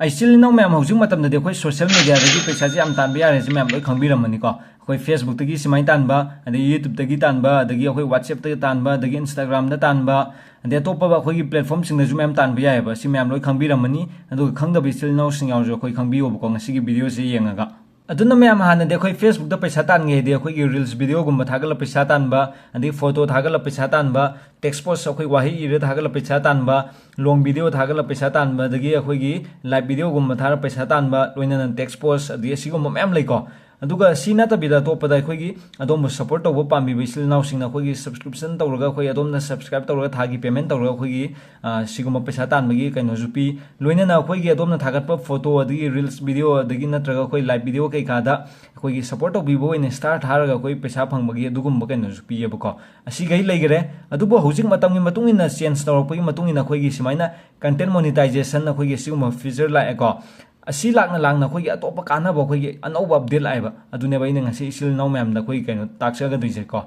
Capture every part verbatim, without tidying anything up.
ꯏꯆꯤꯜ ꯏꯅꯥꯎ ꯃꯌꯥꯝ, ꯍꯧꯖꯤꯛ ꯃꯇꯝꯗꯗꯤ ꯑꯩꯈꯣꯏ social media ꯗꯒꯤ ꯄꯩꯁꯥꯁꯦ ꯌꯥꯝ ꯇꯥꯟꯕ ꯌꯥꯔꯦ, ꯁꯤ ꯃꯌꯥꯝ ꯂꯣꯏ ꯈꯪꯕꯤꯔꯝꯃꯅꯤꯀꯣ꯫ ꯑꯩꯈꯣꯏ Facebook ꯇꯒꯤ ꯁꯨꯃꯥꯏꯅ ꯇꯥꯟꯕ, ꯑꯗꯒꯤ YouTube ꯇꯒꯤ ꯇꯥꯟꯕ, ꯑꯗꯒꯤ ꯑꯩꯈꯣꯏ WhatsApp ꯇꯒꯤ ꯇꯥꯟꯕ, ꯑꯗꯒꯤ Instagram ꯗ ꯇꯥꯟꯕ, ꯑꯗꯩ ꯑꯇꯣꯞꯄ ꯑꯩꯈꯣꯏꯒꯤ platform ꯁꯤꯡꯗꯁꯨ ꯃꯌꯥꯝ ꯇꯥꯟꯕ ꯌꯥꯏꯑꯕ꯫ ꯁꯤ ꯃꯌꯥꯝ ꯂꯣꯏ ꯈꯪꯕꯤꯔꯝꯃꯅꯤ꯫ ꯑꯗꯨꯒ ꯈꯪꯗꯕ ꯏꯆꯤꯜ ꯏꯅꯥꯎꯁꯤꯡ ꯌꯥꯎꯔꯁꯨ ꯑꯩꯈꯣꯏ ꯈꯪꯕꯤꯌꯣꯕꯀꯣ, ꯉꯁꯤꯒꯤ video ꯁꯦ ꯌꯦꯡꯉꯒ꯫ ꯑꯗꯨꯅ ꯃꯌꯥꯝ, ꯍꯥꯟꯅꯗꯤ ꯑꯩꯈꯣꯏ Facebook ꯇ ꯄꯩꯁꯥ ꯇꯥꯟꯒꯦ ꯍꯥꯏꯗꯤ ꯑꯩꯈꯣꯏꯒꯤ reels video ꯒꯨꯝꯕ ꯊꯥꯒꯠꯂ ꯄꯩꯁꯥ ꯇꯥꯟꯕ, ꯑꯗꯒꯤ photo ꯊꯥꯒꯠꯂ ꯄꯩꯁꯥ ꯇꯥꯟꯕ, text post ꯑꯩꯈꯣꯏ ꯋꯥꯍꯩ ꯏꯔ ꯊꯥꯒꯠꯂ ꯄꯩꯁꯥ ꯇꯥꯟꯕ, long video ꯊꯥꯒꯠꯂ ꯄꯩꯁꯥ ꯇꯥꯟꯕ, ꯑꯗꯒꯤ ꯑꯩꯈꯣꯏꯒꯤ live video ꯒꯨꯝꯕ ꯊꯥꯔ ꯄꯩꯁꯥ ꯇꯥꯟꯕ, ꯂꯣꯏꯅꯅ text post, ꯑꯗꯒꯤ ꯑꯁꯤꯒꯨꯝꯕ ꯃꯌꯥꯝ ꯂꯩꯀꯣ꯫ ꯑꯗꯨꯒ ꯁꯤ ꯅꯠꯇꯕꯤꯗ ꯑꯇꯣꯞꯄꯗ ꯑꯩꯈꯣꯏꯒꯤ ꯑꯗꯣꯝꯕꯨ support ꯇꯧꯕ ꯄꯥꯝꯕꯤꯕ ꯏꯆꯤꯜ ꯏꯅꯥꯎꯁꯤꯡꯅ ꯑꯩꯈꯣꯏꯒꯤ subscription ꯇꯧꯔꯒ, ꯑꯩꯈꯣꯏ ꯑꯗꯣꯝꯅ subscribe ꯇꯧꯔꯒ ꯊꯥꯒꯤ payment ꯇꯧꯔꯒ ꯑꯩꯈꯣꯏꯒꯤ, ꯑ, ꯁꯤꯒꯨꯝꯕ ꯄꯩꯁꯥ ꯇꯥꯟꯕꯒꯤ ꯀꯩꯅꯣꯁꯨ ꯄꯤ꯫ ꯂꯣꯏꯅꯅ ꯑꯩꯈꯣꯏꯒꯤ ꯑꯗꯣꯝꯅ ꯊꯥꯒꯠꯄ photo, ꯑꯗꯒꯤ reels video, ꯑꯗꯒꯤ ꯅꯠꯇ꯭ꯔꯒ ꯑꯩꯈꯣꯏ live video ꯀꯩꯀꯥꯗ ꯑꯩꯈꯣꯏꯒꯤ support ꯇꯧꯕꯤꯕ ꯑꯣꯏꯅ star ꯊꯥꯔꯒ ꯑꯩꯈꯣꯏ ꯄꯩꯁꯥ ꯐꯪꯕꯒꯤ ꯑꯗꯨꯒꯨꯝꯕ ꯀꯩꯅꯣꯁꯨ ꯄꯤꯌꯦꯕꯀꯣ꯫ ꯑꯁꯤꯈꯩ ꯂꯩꯈꯔꯦ꯫ ꯑꯗꯨꯕꯨ ꯍꯧꯖꯤꯛ ꯃꯇꯝꯒꯤ ꯃꯇꯨꯡ ꯏꯟꯅ change ꯇꯧꯔꯛꯄꯒꯤ ꯃꯇꯨꯡ ꯏꯟꯅ ꯑꯩꯈꯣꯏꯒꯤ ꯁꯨꯃꯥꯏꯅ content monetization, ꯑꯩꯈꯣꯏꯒꯤ ꯁꯤꯒꯨꯝꯕ feature ꯂꯥꯛꯑꯦꯀꯣ꯫ ꯑꯁꯤ ꯂꯥꯛꯅ ꯂꯥꯛꯅ ꯑꯩꯈꯣꯏꯒꯤ ꯑꯇꯣꯞꯄ ꯀꯥꯟꯅꯕ ꯑꯩꯈꯣꯏꯒꯤ ꯑꯅꯧꯕ update ꯂꯥꯛꯑꯦꯕ꯫ ꯑꯗꯨꯅꯦꯕ ꯑꯩꯅ ꯉꯁꯤ ꯏꯆꯤꯜ ꯏꯅꯥꯎ ꯃꯌꯥꯝꯗ ꯑꯩꯈꯣꯏꯒꯤ ꯀꯩꯅꯣ ꯇꯥꯛꯆꯒꯗꯣꯏꯁꯦꯀꯣ꯫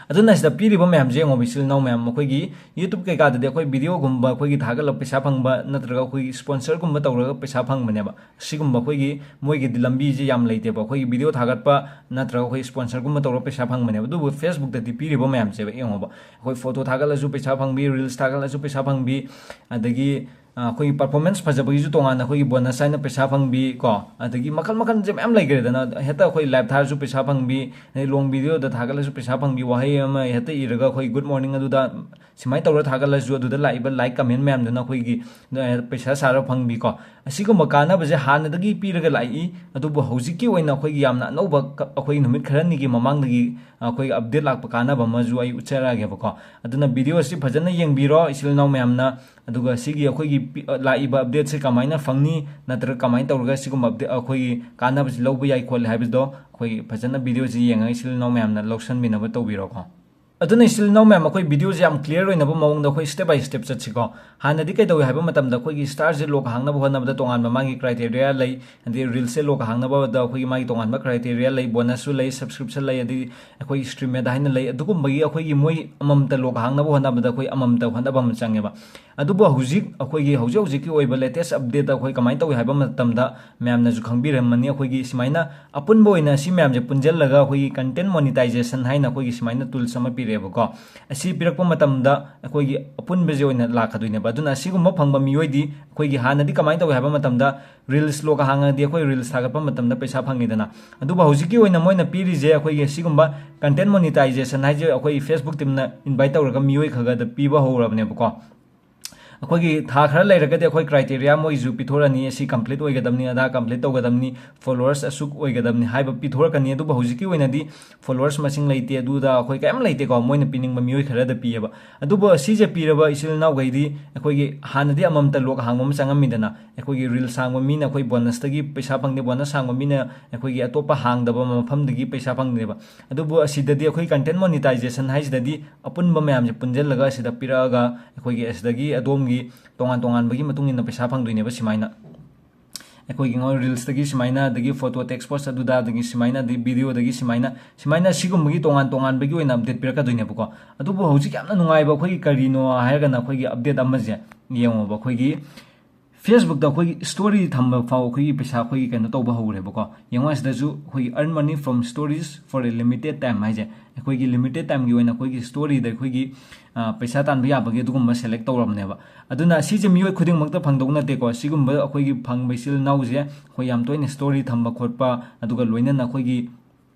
ꯑꯗꯨꯅ ꯁꯤꯗ ꯄꯤꯔꯤꯕ ꯃꯌꯥꯝꯁꯦ ꯌꯦꯡꯉꯣꯕ, ꯏꯆꯤꯜ ꯏꯅꯥꯎ ꯃꯌꯥꯝ, ꯑꯩꯈꯣꯏꯒꯤ YouTube ꯀꯩꯀꯥꯗꯗꯤ ꯑꯩꯈꯣꯏ video ꯒꯨꯝꯕ ꯑꯩꯈꯣꯏꯒꯤ ꯊꯥꯒꯠꯂꯒ ꯄꯩꯁꯥ ꯐꯪꯕ ꯅꯠꯇ꯭ꯔꯒ ꯑꯩꯈꯣꯏꯒꯤ sponsor ꯒꯨꯝꯕ ꯇꯧꯔꯒ ꯄꯩꯁꯥ ꯐꯪꯕꯅꯦꯕ꯫ ꯁꯤꯒꯨꯝꯕ ꯑꯩꯈꯣꯏꯒꯤ ꯃꯣꯏꯒꯤꯗꯤ ꯂꯝꯕꯤꯁꯦ ꯌꯥꯝ ꯂꯩꯇꯦꯕ꯫ ꯑꯩꯈꯣꯏꯒꯤ video ꯊꯥꯒꯠꯄ ꯅꯠꯇ꯭ꯔꯒ ꯑꯩꯈꯣꯏ sponsor ꯒꯨꯝꯕ ꯇꯧꯔꯒ ꯄꯩꯁꯥ ꯐꯪꯕꯅꯦꯕ꯫ ꯑꯗꯨꯕꯨ Facebook ꯇꯗꯤ ꯄꯤꯔꯤꯕ ꯃꯌꯥꯝꯁꯦꯕ ꯌꯦꯡꯉꯣꯕ, ꯑꯩꯈꯣꯏ photo ꯊꯥꯒꯠꯂꯁꯨ ꯄꯩꯁꯥ ꯐꯪꯕꯤ, reels ꯊꯥꯒꯠꯂꯁꯨ ꯄꯩꯁꯥ ꯐꯪꯕꯤ, ꯑꯗꯒꯤ ꯑ, ꯑꯩꯈꯣꯏꯒꯤ performance ꯐꯖꯕꯒꯤꯁꯨ ꯇꯣꯉꯥꯟꯅ ꯑꯩꯈꯣꯏꯒꯤ bonus ꯍꯥꯏꯅ ꯄꯩꯁꯥ ꯐꯪꯕꯤ ꯀꯣ, ꯑꯗꯒꯤ ꯃꯈꯜ ꯃꯈꯜꯁꯦ ꯃꯌꯥꯝ ꯂꯩꯈ꯭ꯔꯦꯗꯅ꯫ ꯍꯦꯛꯇ ꯑꯩꯈꯣꯏ live ꯊꯥꯔꯁꯨ ꯄꯩꯁꯥ ꯐꯪꯕꯤ, ꯑꯗꯩ long video ꯗ ꯊꯥꯒꯠꯂꯁꯨ ꯄꯩꯁꯥ ꯐꯪꯕꯤ, ꯋꯥꯍꯩ ꯑꯃ ꯍꯦꯛꯇ ꯏꯔꯒ ꯑꯩꯈꯣꯏ good morning ꯑꯗꯨꯗ ꯁꯨꯃꯥꯏꯅ ꯇꯧꯔ ꯊꯥꯒꯠꯂꯁꯨ ꯑꯗꯨꯗ ꯂꯥꯛꯏꯕ like comment ꯃꯌꯥꯝꯗꯨꯅ ꯑꯩꯈꯣꯏꯒꯤ, ꯑ, ꯄꯩꯁꯥ ꯁꯥꯔ ꯐꯪꯕꯤ ꯀꯣ꯫ ꯑꯁꯤꯒꯨꯝꯕ ꯀꯥꯟꯅꯕꯁꯦ ꯍꯥꯟꯅꯗꯒꯤ ꯄꯤꯔꯒ ꯂꯥꯛꯏ, ꯑꯗꯨꯕꯨ ꯍꯧꯖꯤꯛꯀꯤ ꯑꯣꯏꯅ ꯑꯩꯈꯣꯏꯒꯤ ꯌꯥꯝꯅ ꯑꯅꯧꯕ ꯀ-, ꯑꯩꯈꯣꯏꯒꯤ ꯅꯨꯃꯤꯠ ꯈꯔꯅꯤꯒꯤ ꯃꯃꯥꯡꯗꯒꯤ ꯑꯩꯈꯣꯏꯒꯤ update ꯂꯥꯛꯄ ꯀꯥꯟꯅꯕ ꯑꯃꯁꯨ ꯑꯩ ꯎꯠꯆꯔꯛꯑꯒꯦꯕꯀꯣ꯫ ꯑꯗꯨꯅ video ꯑꯁꯤ ꯐꯖꯅ ꯌꯦꯡꯕꯤꯔꯣ ꯏꯆꯤꯜ ꯏꯅꯥꯎ ꯃꯌꯥꯝꯅ꯫ ꯑꯗꯨꯒ ꯁꯤꯒꯤ ꯑꯩꯈꯣꯏꯒꯤ ꯄꯤ-, ꯂꯥꯛꯏꯕ update ꯁꯦ ꯀꯃꯥꯏꯅ ꯐꯪꯅꯤ, ꯅꯠꯇ꯭ꯔꯒ ꯀꯃꯥꯏꯅ ꯇꯧꯔꯒ ꯁꯤꯒꯨꯝꯕ update, ꯑꯩꯈꯣꯏꯒꯤ ꯀꯥꯟꯅꯕꯁꯤ ꯂꯧꯕ ꯌꯥꯏ ꯈꯣꯠꯂꯤ ꯍꯥꯏꯕꯗꯣ ꯑꯩꯈꯣꯏꯒꯤ ꯐꯖꯅ video ꯁꯤ ꯌꯦꯡꯉꯒ ꯏꯆꯤꯜ ꯏꯅꯥꯎ ꯃꯌꯥꯝꯅ ꯂꯧꯁꯟꯕꯤꯅꯕ ꯇꯧꯕꯤꯔꯣꯀꯣ꯫ ꯑꯗꯨꯅ ꯏꯆꯤꯜ ꯏꯅꯥꯎ ꯃꯌꯥꯝ, ꯑꯩꯈꯣꯏ ꯚꯤꯗꯤꯑꯣꯁꯦ ꯌꯥꯝ ꯀ꯭ꯂꯤꯌꯥꯔ ꯑꯣꯏꯅꯕ ꯃꯑꯣꯡꯗ ꯑꯩꯈꯣꯏ step by step ꯆꯠꯁꯤꯀꯣ꯫ ꯍꯥꯟꯅꯗꯤ ꯀꯩꯗꯧꯏ ꯍꯥꯏꯕ ꯃꯇꯝꯗ ꯑꯩꯈꯣꯏꯒꯤ ꯁ꯭ꯇꯥꯔꯁꯦ ꯂꯣꯛ ꯍꯥꯡꯅꯕ ꯍꯣꯠꯅꯕꯗ ꯇꯣꯉꯥꯟꯕ ꯃꯥꯒꯤ ꯀ꯭ꯔꯥꯏꯇꯦꯔꯤꯌꯥ ꯂꯩ, ꯑꯗꯩ ꯔꯤꯜꯁꯁꯦ ꯂꯣꯛ ꯍꯥꯡꯅꯕꯗ ꯑꯩꯈꯣꯏꯒꯤ ꯃꯥꯒꯤ ꯇꯣꯉꯥꯟꯕ ꯀ꯭ꯔꯥꯏꯇꯦꯔꯤꯌꯥ ꯂꯩ, ꯕꯣꯅꯁꯁꯨ ꯂꯩ, ꯁꯕꯁꯀ꯭ꯔꯤꯞꯁꯟ ꯂꯩ, ꯑꯗꯩ ꯑꯩꯈꯣꯏꯒꯤ ꯁ꯭ꯇ꯭ꯔꯤꯝꯃꯦꯠ ꯍꯥꯏꯅ ꯂꯩ꯫ ꯑꯗꯨꯒꯨꯝꯕꯒꯤ ꯑꯩꯈꯣꯏꯒꯤ ꯃꯣꯏ ꯑꯃꯃꯝꯇ ꯂꯣꯛ ꯍꯥꯡꯅꯕ ꯍꯣꯠꯅꯕꯗ ꯑꯩꯈꯣꯏ ꯑꯃꯃꯝꯇ ꯍꯣꯠꯅꯕ ꯑꯃ ꯆꯪꯉꯦꯕ꯫ ꯑꯗꯨꯕꯨ ꯍꯧꯖꯤꯛ ꯑꯩꯈꯣꯏꯒꯤ ꯍꯧꯖꯤꯛ ꯍꯧꯖꯤꯛꯀꯤ ꯑꯣꯏꯕ ꯂꯦꯇꯦꯁ ꯑꯞꯗꯦꯠꯇ ꯑꯩꯈꯣꯏ ꯀꯃꯥꯏꯅ ꯇꯧꯏ ꯍꯥꯏꯕ ꯃꯇꯝꯗ, ꯃꯌꯥꯝꯅꯁꯨ ꯈꯪꯕꯤꯔꯝꯃꯅꯤ, ꯑꯩꯈꯣꯏꯒꯤ ꯁꯨꯃꯥꯏꯅ ꯑꯄꯨꯟꯕ ꯑꯣꯏꯅ ꯁꯤ ꯃꯌꯥꯝꯁꯦ ꯄꯨꯟꯁꯤꯜꯂꯒ ꯑꯩꯈꯣꯏꯒꯤ content monetization ꯍꯥꯏꯅ ꯑꯩꯈꯣꯏꯒꯤ ꯁꯨꯃꯥꯏꯅ ꯇꯨꯜꯁ ꯑꯃ ꯄꯤꯔꯛꯑꯦꯕꯀꯣ꯫ ꯑꯁꯤ ꯄꯤꯔꯛꯄ ꯃꯇꯝꯗ ꯑꯩꯈꯣꯏꯒꯤ ꯑꯄꯨꯟꯕꯁꯦ ꯑꯣꯏꯅ ꯂꯥꯛꯀꯗꯣꯏꯅꯦꯕ꯫ ꯑꯗꯨꯅ ꯑꯁꯤꯒꯨꯝꯕ ꯐꯪꯕ ꯃꯤꯑꯣꯏꯗꯤ ꯑꯩꯈꯣꯏꯒꯤ ꯍꯥꯟꯅꯗꯤ ꯀꯃꯥꯏꯅ ꯇꯧꯏ ꯍꯥꯏꯕ ꯃꯇꯝꯗ, ꯔꯤꯜꯁ ꯂꯣꯛ ꯍꯥꯡꯉꯗꯤ ꯑꯩꯈꯣꯏ ꯔꯤꯜꯁ ꯊꯥꯒꯠꯄ ꯃꯇꯝꯗ ꯄꯩꯁꯥ ꯐꯪꯉꯤꯗꯅ꯫ ꯑꯗꯨꯕꯨ ꯍꯧꯖꯤꯛꯀꯤ ꯑꯣꯏꯅ ꯃꯣꯏꯅ ꯄꯤꯔꯤꯁꯦ ꯑꯩꯈꯣꯏꯒꯤ ꯁꯤꯒꯨꯝꯕ content monetization ꯍꯥꯏꯁꯦ ꯑꯩꯈꯣꯏ Facebook teamꯅ invite ꯇꯧꯔꯒ ꯃꯤꯑꯣꯏ ꯈꯔ ꯈꯔꯗ ꯄꯤꯕ ꯍꯧꯔꯕꯅꯦꯕꯀꯣ꯫ ꯑꯩꯈꯣꯏꯒꯤ ꯊꯥ ꯈꯔ ꯂꯩꯔꯒꯗꯤ ꯑꯩꯈꯣꯏ ꯀ꯭ꯔꯥꯏꯇꯦꯔꯤꯌꯥ ꯃꯣꯏꯁꯨ ꯄꯤꯊꯣꯔꯛꯑꯅꯤ, ꯑꯁꯤ ꯀꯝꯄ꯭ꯂꯤꯠ ꯑꯣꯏꯒꯗꯕꯅꯤ, ꯑꯗꯥ ꯀꯝꯄ꯭ꯂꯤꯠ ꯇꯧꯒꯗꯕꯅꯤ, ꯐꯣꯂꯣꯋꯔꯁ ꯑꯁꯨꯛ ꯑꯣꯏꯒꯗꯕꯅꯤ ꯍꯥꯏꯕ ꯄꯤꯊꯣꯔꯛꯀꯅꯤ꯫ ꯑꯗꯨꯕꯨ ꯍꯧꯖꯤꯛꯀꯤ ꯑꯣꯏꯅꯗꯤ ꯐꯣꯂꯣꯋꯔꯁ ꯃꯁꯤꯡ ꯂꯩꯇꯦ, ꯑꯗꯨꯗ ꯑꯩꯈꯣꯏ ꯀꯔꯤꯝ ꯂꯩꯇꯦꯀꯣ, ꯃꯣꯏꯅ ꯄꯤꯅꯤꯡꯕ ꯃꯤꯑꯣꯏ ꯈꯔꯗ ꯄꯤꯌꯦꯕ꯫ ꯑꯗꯨꯕꯨ ꯑꯁꯤꯁꯦ ꯄꯤꯔꯕ ꯏꯆꯤꯜ ꯏꯅꯥꯎꯈꯩꯗꯤ ꯑꯩꯈꯣꯏꯒꯤ ꯍꯥꯟꯅꯗꯤ ꯑꯃꯃꯝꯇ ꯂꯣꯛ ꯍꯥꯡꯕ ꯑꯃ ꯆꯪꯉꯝꯃꯤꯗꯅ, ꯑꯩꯈꯣꯏꯒꯤ ꯔꯤꯜꯁ ꯍꯥꯡꯕ ꯃꯤꯅ ꯑꯩꯈꯣꯏ ꯕꯣꯅꯁꯇꯒꯤ ꯄꯩꯁꯥ ꯐꯪꯗꯦ, ꯕꯣꯅꯁ ꯍꯥꯡꯕ ꯃꯤꯅ ꯑꯩꯈꯣꯏꯒꯤ ꯑꯇꯣꯞꯄ ꯍꯥꯡꯗꯕ ꯃꯐꯝꯗꯒꯤ ꯄꯩꯁꯥ ꯐꯪꯗꯦꯕ꯫ ꯑꯗꯨꯕꯨ ꯑꯁꯤꯗꯗꯤ ꯑꯩꯈꯣꯏ content monetization ꯍꯥꯏꯁꯤꯗꯗꯤ ꯑꯄꯨꯟꯕ ꯃꯌꯥꯝꯁꯦ ꯄꯨꯟꯁꯤꯜꯂꯒ ꯑꯁꯤꯗ ꯄꯤꯔꯛꯑꯒ ꯑꯩꯈꯣꯏꯒꯤ ꯑꯁꯤꯗꯒꯤ ꯑꯗꯣꯝꯒꯤ ꯇꯣꯉꯥꯟ ꯇꯣꯉꯥꯟꯕꯒꯤ ꯃꯇꯨꯡ ꯏꯟꯅ ꯄꯩꯁꯥ ꯐꯪꯗꯣꯏꯅꯦꯕ ꯁꯨꯃꯥꯏꯅ꯫ ꯑꯩꯈꯣꯏꯒꯤ ꯉꯣ-, ꯔꯤꯜꯁꯇꯒꯤ ꯁꯨꯃꯥꯏꯅ, ꯑꯗꯒꯤ ꯐꯣꯇꯣ ꯇꯦꯛꯁ ꯄꯣꯁ ꯑꯗꯨꯗ, ꯑꯗꯒꯤ ꯁꯨꯃꯥꯏꯅ, ꯑꯗꯒꯤ ꯚꯤꯗꯤꯑꯣꯗꯒꯤ ꯁꯨꯃꯥꯏꯅ, ꯁꯨꯃꯥꯏꯅ ꯁꯤꯒꯨꯝꯕꯒꯤ ꯇꯣꯉꯥꯟ ꯇꯣꯉꯥꯟꯕꯒꯤ ꯑꯣꯏꯅ ꯑꯞꯗꯦꯠ ꯄꯤꯔꯛꯀꯗꯣꯏꯅꯦꯕꯀꯣ꯫ ꯑꯗꯨꯕꯨ ꯍꯧꯖꯤꯛ ꯌꯥꯝꯅ ꯅꯨꯡꯉꯥꯏꯕ ꯑꯩꯈꯣꯏꯒꯤ ꯀꯔꯤꯅꯣ ꯍꯥꯏꯔꯒꯅ ꯑꯩꯈꯣꯏꯒꯤ ꯑꯞꯗꯦꯠ ꯑꯃꯁꯦ ꯌꯦꯡꯉꯣꯕ, ꯑꯩꯈꯣꯏꯒꯤ Facebookꯇ ꯑꯩꯈꯣꯏꯒꯤ ꯁ꯭ꯇꯣꯔꯤ ꯊꯝꯕ ꯐꯥꯎ ꯑꯩꯈꯣꯏꯒꯤ ꯄꯩꯁꯥ ꯑꯩꯈꯣꯏꯒꯤ ꯀꯩꯅꯣ ꯇꯧꯕ ꯍꯧꯔꯦꯕꯀꯣ꯫ ꯌꯦꯡꯉꯣ, ꯑꯁꯤꯗꯁꯨ ꯑꯩꯈꯣꯏꯒꯤ earn money from stories for a limited time ꯍꯥꯏꯁꯦ, ꯑꯩꯈꯣꯏꯒꯤ ꯂꯤꯃꯤꯇꯦꯠ ꯇꯥꯏꯝꯒꯤ ꯑꯣꯏꯅ ꯑꯩꯈꯣꯏꯒꯤ ꯁ꯭ꯇꯣꯔꯤꯗ ꯑꯩꯈꯣꯏꯒꯤ, ꯑ, ꯄꯩꯁꯥ ꯇꯥꯟꯕ ꯌꯥꯕꯒꯤ ꯑꯗꯨꯒꯨꯝꯕ ꯁꯦꯂꯦꯛ ꯇꯧꯔꯕꯅꯦꯕ꯫ ꯑꯗꯨꯅ ꯁꯤꯁꯦ ꯃꯤꯑꯣꯏ ꯈꯨꯗꯤꯡꯃꯛꯇ ꯐꯪꯗꯧ ꯅꯠꯇꯦꯀꯣ꯫ ꯁꯤꯒꯨꯝꯕ ꯑꯩꯈꯣꯏꯒꯤ ꯐꯪꯕ ꯏꯆꯤꯜ ꯏꯅꯥꯎꯁꯦ ꯑꯩꯈꯣꯏ ꯌꯥꯝ ꯇꯣꯏꯅ ꯁ꯭ꯇꯣꯔꯤ ꯊꯝꯕ ꯈꯣꯠꯄ, ꯑꯗꯨꯒ ꯂꯣꯏꯅꯅ ꯑꯩꯈꯣꯏꯒꯤ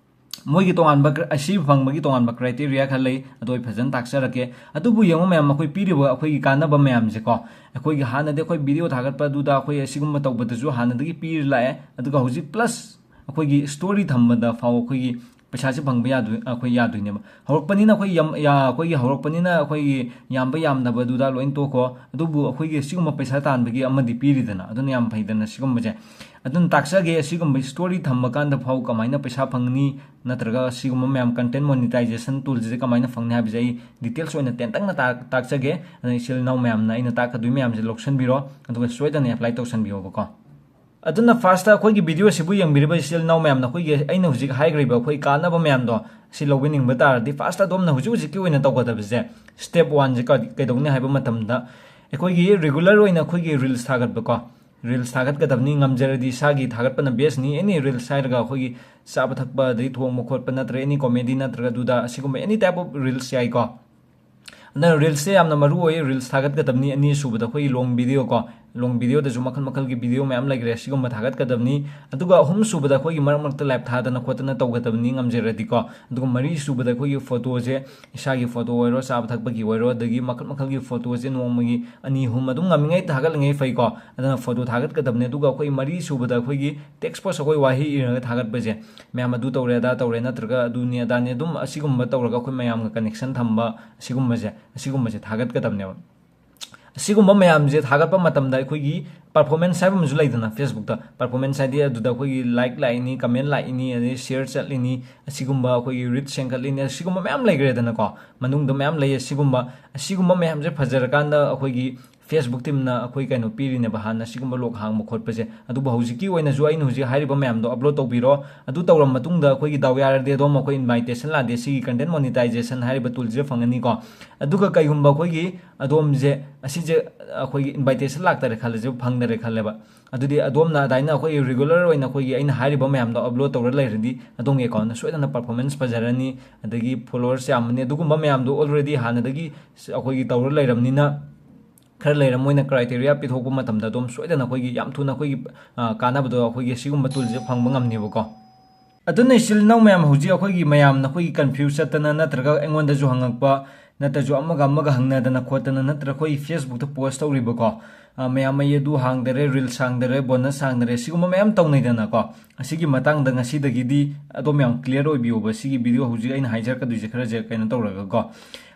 ꯃꯣꯏꯒꯤ ꯇꯣꯉꯥꯟꯕ ꯀ꯭ꯔ-, ꯑꯁꯤ ꯐꯪꯕꯒꯤ ꯇꯣꯉꯥꯟꯕ ꯀ꯭ꯔꯥꯏꯇꯦꯔꯤꯌꯥ ꯈꯔ ꯂꯩ, ꯑꯗꯣ ꯑꯩ ꯐꯖꯅ ꯇꯥꯛꯆꯔꯛꯀꯦ꯫ ꯑꯗꯨꯕꯨ ꯌꯦꯡꯉꯣ ꯃꯌꯥꯝ, ꯑꯩꯈꯣꯏ ꯄꯤꯔꯤꯕ ꯑꯩꯈꯣꯏꯒꯤ ꯀꯥꯟꯅꯕ ꯃꯌꯥꯝꯁꯦꯀꯣ, ꯑꯩꯈꯣꯏꯒꯤ ꯍꯥꯟꯅꯗꯤ ꯑꯩꯈꯣꯏ ꯚꯤꯗꯤꯑꯣ ꯊꯥꯒꯠꯄ ꯑꯗꯨꯗ ꯑꯩꯈꯣꯏ ꯑꯁꯤꯒꯨꯝꯕ ꯇꯧꯕꯗꯁꯨ ꯍꯥꯟꯅꯗꯒꯤ ꯄꯤꯔ ꯂꯥꯛꯑꯦ, ꯑꯗꯨꯒ ꯍꯧꯖꯤꯛ ꯄ꯭ꯂꯁ ꯑꯩꯈꯣꯏꯒꯤ ꯁ꯭ꯇꯣꯔꯤ ꯊꯝꯕꯗ ꯐꯥꯎ ꯑꯩꯈꯣꯏꯒꯤ ꯄꯩꯁꯥꯁꯦ ꯐꯪꯕ ꯌꯥꯗꯣꯏ-, ꯑꯩꯈꯣꯏ ꯌꯥꯗꯣꯏꯅꯦꯕ꯫ ꯍꯧꯔꯛꯄꯅꯤꯅ ꯑꯩꯈꯣꯏ ꯌꯥꯝ-, ꯌꯥ-, ꯑꯩꯈꯣꯏꯒꯤ ꯍꯧꯔꯛꯄꯅꯤꯅ ꯑꯩꯈꯣꯏꯒꯤ ꯌꯥꯝꯕ ꯌꯥꯝꯗꯕ ꯑꯗꯨꯗ ꯂꯣꯏ ꯇꯣꯛꯈꯣ꯫ ꯑꯗꯨꯕꯨ ꯑꯩꯈꯣꯏꯒꯤ ꯁꯤꯒꯨꯝꯕ ꯄꯩꯁꯥ ꯇꯥꯟꯕꯒꯤ ꯑꯃꯗꯤ ꯄꯤꯔꯤꯗꯅ, ꯑꯗꯨꯅ ꯌꯥꯝ ꯐꯩꯗꯅ ꯁꯤꯒꯨꯝꯕꯁꯦ꯫ ꯑꯗꯨꯅ ꯇꯥꯛꯆꯒꯦ, ꯑꯁꯤꯒꯨꯝꯕ story ꯊꯝꯕ ꯀꯥꯟꯗ ꯐꯥꯎ ꯀꯃꯥꯏꯅ ꯄꯩꯁꯥ ꯐꯪꯒꯅꯤ, ꯅꯠꯇ꯭ꯔꯒ ꯑꯁꯤꯒꯨꯝꯕ ꯃꯌꯥꯝ content monetization toolꯁꯦ ꯀꯃꯥꯏꯅ ꯐꯪꯅꯤ ꯍꯥꯏꯕꯁꯦ ꯑꯩ details ꯑꯣꯏꯅ ꯇꯦꯟꯇꯛꯅ ꯇꯥꯛ-, ꯇꯥꯛꯆꯒꯦ꯫ ꯑꯗꯨꯅ ꯏꯆꯤꯜ ꯏꯅꯥꯎ ꯃꯌꯥꯝꯅ ꯑꯩꯅ ꯇꯥꯛꯀꯗꯣꯏ ꯃꯌꯥꯝꯁꯦ ꯂꯧꯁꯤꯟꯕꯤꯔꯣ, ꯑꯗꯨꯒ ꯁꯣꯏꯗꯅ apply ꯇꯧꯁꯟꯕꯤꯌꯣꯕꯀꯣ꯫ ꯑꯗꯨꯅ firstꯇ ꯑꯩꯈꯣꯏꯒꯤ video ꯑꯁꯤꯕꯨ ꯌꯦꯡꯕꯤꯔꯤꯕ ꯏꯆꯤꯜ ꯏꯅꯥꯎ ꯃꯌꯥꯝꯅ ꯑꯩꯈꯣꯏꯒꯤ ꯑꯩꯅ ꯍꯧꯖꯤꯛ ꯍꯥꯏꯈ꯭ꯔꯤꯕ ꯑꯩꯈꯣꯏ ꯀꯥꯟꯅꯕ ꯃꯌꯥꯝꯗꯣ ꯁꯤ ꯂꯧꯕꯤꯅꯤꯡꯕ ꯇꯥꯔꯗꯤ, firstꯇ ꯑꯗꯣꯝꯅ ꯍꯧꯖꯤꯛ ꯍꯧꯖꯤꯛꯀꯤ ꯑꯣꯏꯅ ꯇꯧꯒꯗꯕꯁꯦ step oneꯁꯦ ꯀ-, ꯀꯩꯗꯧꯅꯤ ꯍꯥꯏꯕ ꯃꯇꯝꯗ, ꯑꯩꯈꯣꯏꯒꯤ regular ꯑꯣꯏꯅ ꯑꯩꯈꯣꯏꯒꯤ reels ꯊꯥꯒꯠꯄꯀꯣ, reels ꯊꯥꯒꯠꯀꯗꯕꯅꯤ꯫ ꯉꯝꯖꯔꯗꯤ ꯏꯁꯥꯒꯤ ꯊꯥꯒꯠꯄꯅ bestꯅꯤ꯫ Any reels ꯍꯥꯏꯔꯒ ꯑꯩꯈꯣꯏꯒꯤ ꯆꯥꯕ ꯊꯛꯄ, ꯑꯗꯩ ꯊꯣꯡꯕ ꯈꯣꯠꯄ, ꯅꯠꯇ꯭ꯔꯒ any comedy ꯅꯠꯇ꯭ꯔꯒ ꯑꯗꯨꯗ, ꯑꯁꯤꯒꯨꯝꯕ any type of reels ꯌꯥꯏꯀꯣ꯫ ꯑꯗꯨꯅ reelsꯁꯦ ꯌꯥꯝꯅ ꯃꯔꯨ ꯑꯣꯏ꯫ Reels ꯊꯥꯒꯠꯀꯗꯕꯅꯤ꯫ ꯑꯅꯤꯁꯨꯕꯗ ꯑꯩꯈꯣꯏꯒꯤ long video ꯀꯣ, long videoꯗꯁꯨ ꯃꯈꯜ ꯃꯈꯜꯒꯤ video ꯃꯌꯥꯝ ꯂꯩꯈ꯭ꯔꯦ, ꯁꯤꯒꯨꯝꯕ ꯊꯥꯒꯠꯀꯗꯕꯅꯤ꯫ ꯑꯗꯨꯒ ꯑꯍꯨꯝꯁꯨꯕꯗ ꯑꯩꯈꯣꯏꯒꯤ ꯃꯔꯛ ꯃꯔꯛꯇ live ꯊꯥꯗꯅ ꯈꯣꯠꯇꯅ ꯇꯧꯒꯗꯕꯅꯤ, ꯉꯝꯖꯔꯗꯤꯀꯣ꯫ ꯑꯗꯨꯒ ꯃꯔꯤꯁꯨꯕꯗ ꯑꯩꯈꯣꯏꯒꯤ photoꯁꯦ, ꯏꯁꯥꯒꯤ photo ꯑꯣꯏꯔꯣ, ꯆꯥꯕ ꯊꯛꯄꯒꯤ ꯑꯣꯏꯔꯣ, ꯑꯗꯒꯤ ꯃꯈꯜ ꯃꯈꯜꯒꯤ photoꯁꯦ ꯅꯣꯡꯃꯒꯤ ꯑꯅꯤ ꯑꯍꯨꯝ ꯑꯗꯨꯝ ꯉꯝꯃꯤꯉꯩ ꯊꯥꯒꯠꯂꯤꯉꯩ ꯐꯩꯀꯣ꯫ ꯑꯗꯨꯅ photo ꯊꯥꯒꯠꯀꯗꯕꯅꯤ꯫ ꯑꯗꯨꯒ ꯑꯩꯈꯣꯏ ꯃꯔꯤꯁꯨꯕꯗ ꯑꯩꯈꯣꯏꯒꯤ text post, ꯑꯩꯈꯣꯏ ꯋꯥꯍꯩ ꯏꯔꯒ ꯊꯥꯒꯠꯄꯁꯦ, ꯃꯌꯥꯝ ꯑꯗꯨ ꯇꯧꯔꯦ, ꯑꯗꯥ ꯇꯧꯔꯦ, ꯅꯠꯇ꯭ꯔꯒ ꯑꯗꯨꯅꯤ ꯑꯗꯥꯅꯤ, ꯑꯗꯨꯝ ꯑꯁꯤꯒꯨꯝꯕ ꯇꯧꯔꯒ ꯑꯩꯈꯣꯏ ꯃꯌꯥꯝꯒ connection ꯊꯝꯕ, ꯑꯁꯤꯒꯨꯝꯕꯁꯦ, ꯑꯁꯤꯒꯨꯝꯕꯁꯦ ꯊꯥꯒꯠꯀꯗꯕꯅꯦꯕ꯫ ꯑꯁꯤꯒꯨꯝꯕ ꯃꯌꯥꯝꯁꯦ ꯊꯥꯒꯠꯄ ꯃꯇꯝꯗ ꯑꯩꯈꯣꯏꯒꯤ performance ꯍꯥꯏꯕ ꯑꯃꯁꯨ ꯂꯩꯗꯅ, Facebookꯇ performance ꯍꯥꯏꯗꯤ ꯑꯗꯨꯗ ꯑꯩꯈꯣꯏꯒꯤ like ꯂꯥꯛꯏꯅꯤ, comment ꯂꯥꯛꯏꯅꯤ, ꯑꯗꯩ share ꯆꯠꯂꯤꯅꯤ, ꯑꯁꯤꯒꯨꯝꯕ ꯑꯩꯈꯣꯏꯒꯤ reach ꯍꯦꯟꯒꯠꯂꯤꯅꯤ, ꯑꯁꯤꯒꯨꯝꯕ ꯃꯌꯥꯝ ꯂꯩꯈ꯭ꯔꯦꯗꯅꯀꯣ꯫ ꯃꯅꯨꯡꯗ ꯃꯌꯥꯝ ꯂꯩꯌꯦ꯫ ꯑꯁꯤꯒꯨꯝꯕ, ꯑꯁꯤꯒꯨꯝꯕ ꯃꯌꯥꯝꯁꯦ ꯐꯖꯔꯀꯥꯟꯗ ꯑꯩꯈꯣꯏꯒꯤ Facebook teamꯅ ꯑꯩꯈꯣꯏ ꯀꯩꯅꯣ ꯄꯤꯔꯤꯅꯦꯕ, ꯍꯥꯟꯅ ꯑꯁꯤꯒꯨꯝꯕ log ꯍꯥꯡꯕ ꯈꯣꯠꯄꯁꯦ꯫ ꯑꯗꯨꯕꯨ ꯍꯧꯖꯤꯛꯀꯤ ꯑꯣꯏꯅꯁꯨ ꯑꯩꯅ ꯍꯧꯖꯤꯛ ꯍꯥꯏꯔꯤꯕ ꯃꯌꯥꯝꯗꯣ upload ꯇꯧꯕꯤꯔꯣ꯫ ꯑꯗꯨ ꯇꯧꯔ ꯃꯇꯨꯡꯗ ꯑꯩꯈꯣꯏꯒꯤ ꯗꯥꯎ ꯌꯥꯔꯗꯤ ꯑꯗꯣꯝ ꯑꯩꯈꯣꯏ invitation ꯂꯥꯛꯑꯗꯤ ꯁꯤꯒꯤ content monetization ꯍꯥꯏꯔꯤꯕ toolꯁꯤꯗ ꯐꯪꯒꯅꯤꯀꯣ꯫ ꯑꯗꯨꯒ ꯀꯩꯒꯨꯝꯕ ꯑꯩꯈꯣꯏꯒꯤ ꯑꯗꯣꯝꯁꯦ ꯑꯁꯤꯁꯦ ꯑꯩꯈꯣꯏꯒꯤ invitation ꯂꯥꯛꯇꯔꯦ ꯈꯜꯂꯁꯦ, ꯐꯪꯗꯔꯦ ꯈꯜꯂꯦꯕ꯫ ꯑꯗꯨꯗꯤ ꯑꯗꯣꯝꯅ ꯑꯗꯨꯃꯥꯏꯅ ꯑꯩꯈꯣꯏꯒꯤ regular ꯑꯣꯏꯅ ꯑꯩꯈꯣꯏꯒꯤ ꯑꯩꯅ ꯍꯥꯏꯔꯤꯕ ꯃꯌꯥꯝꯗꯣ upload ꯇꯧꯔ ꯂꯩꯔꯗꯤ ꯑꯗꯣꯝꯒꯤ accountꯅ ꯁꯣꯏꯗꯅ performance ꯐꯖꯔꯅꯤ, ꯑꯗꯒꯤ followers ꯌꯥꯝꯃꯅꯤ꯫ ꯑꯗꯨꯒꯨꯝꯕ ꯃꯌꯥꯝꯗꯣ already ꯍꯥꯟꯅꯗꯒꯤ ꯑꯩꯈꯣꯏꯒꯤ ꯇꯧꯔ ꯂꯩꯔꯕꯅꯤꯅ, ꯈꯔ ꯂꯩꯔ ꯃꯣꯏꯅ criteria ꯄꯤꯊꯣꯛꯄ ꯃꯇꯝꯗ ꯑꯗꯨꯝ ꯁꯣꯏꯗꯅ ꯑꯩꯈꯣꯏꯒꯤ ꯌꯥꯝ ꯊꯨꯅ ꯑꯩꯈꯣꯏꯒꯤ, ꯑ, ꯀꯥꯟꯅꯕꯗꯣ ꯑꯩꯈꯣꯏꯒꯤ ꯑꯁꯤꯒꯨꯝꯕ toolꯁꯦ ꯐꯪꯕ ꯉꯝꯅꯦꯕꯀꯣ꯫ ꯑꯗꯨꯅ ꯏꯆꯤꯜ ꯏꯅꯥꯎ ꯃꯌꯥꯝ, ꯍꯧꯖꯤꯛ ꯑꯩꯈꯣꯏꯒꯤ ꯃꯌꯥꯝꯅ ꯑꯩꯈꯣꯏꯒꯤ confuse ꯆꯠꯇꯅ, ꯅꯠꯇ꯭ꯔꯒ ꯑꯩꯉꯣꯟꯗꯁꯨ ꯍꯪꯉꯛꯄ, ꯅꯠꯇ꯭ꯔꯁꯨ ꯑꯃꯒ ꯑꯃꯒ ꯍꯪꯅꯗꯅ ꯈꯣꯠꯇꯅ, ꯅꯠꯇ꯭ꯔ ꯑꯩꯈꯣꯏ Facebookꯇ post ꯇꯧꯔꯤꯕꯀꯣ, ꯑ, ꯃꯌꯥꯝ ꯑꯩ ꯑꯗꯨ ꯍꯥꯡꯗꯔꯦ, reels ꯍꯥꯡꯗꯔꯦ, bonus ꯍꯥꯡꯗꯔꯦ, ꯁꯤꯒꯨꯝꯕ ꯃꯌꯥꯝ ꯇꯧꯅꯩꯗꯅꯀꯣ꯫ ꯑꯁꯤꯒꯤ ꯃꯇꯥꯡꯗ ꯉꯁꯤꯗꯒꯤꯗꯤ ꯑꯗꯣꯝ ꯌꯥꯝ clear ꯑꯣꯏꯕꯤꯌꯣꯕ꯫ ꯁꯤꯒꯤ video ꯍꯧꯖꯤꯛ ꯑꯩꯅ ꯍꯥꯏꯖꯔꯛꯀꯗꯣꯏꯁꯦ ꯈꯔꯁꯦ ꯀꯩꯅꯣ ꯇꯧꯔꯒꯀꯣ꯫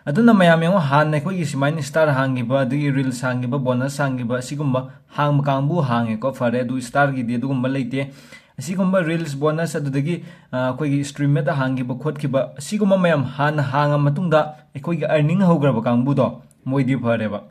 ꯑꯗꯨꯅ ꯃꯌꯥꯝ ꯌꯦꯡꯉꯣ, ꯍꯥꯟꯅ ꯑꯩꯈꯣꯏꯒꯤ ꯁꯨꯃꯥꯏꯅ star ꯍꯥꯡꯈꯤꯕ, ꯑꯗꯒꯤ reels ꯍꯥꯡꯈꯤꯕ, bonus ꯍꯥꯡꯈꯤꯕ, ꯑꯁꯤꯒꯨꯝꯕ ꯍꯥꯡꯕ ꯀꯥꯡꯕꯨ ꯍꯥꯡꯉꯦꯀꯣ, ꯐꯔꯦ, ꯑꯗꯨ starꯒꯤꯗꯤ ꯑꯗꯨꯒꯨꯝꯕ ꯂꯩꯇꯦ꯫ ꯑꯁꯤꯒꯨꯝꯕ reels, bonus, ꯑꯗꯨꯗꯒꯤ, ꯑ, ꯑꯩꯈꯣꯏꯒꯤ StreamYard ꯍꯥꯡꯈꯤꯕ ꯈꯣꯠꯈꯤꯕ, ꯑꯁꯤꯒꯨꯝꯕ ꯃꯌꯥꯝ ꯍꯥꯟꯅ ꯍꯥꯡꯉ ꯃꯇꯨꯡꯗ ꯑꯩꯈꯣꯏꯒꯤ earning ꯍꯧꯈ꯭ꯔꯕ ꯀꯥꯡꯕꯨꯗꯣ, ꯃꯣꯏꯗꯤ ꯐꯔꯦꯕ꯫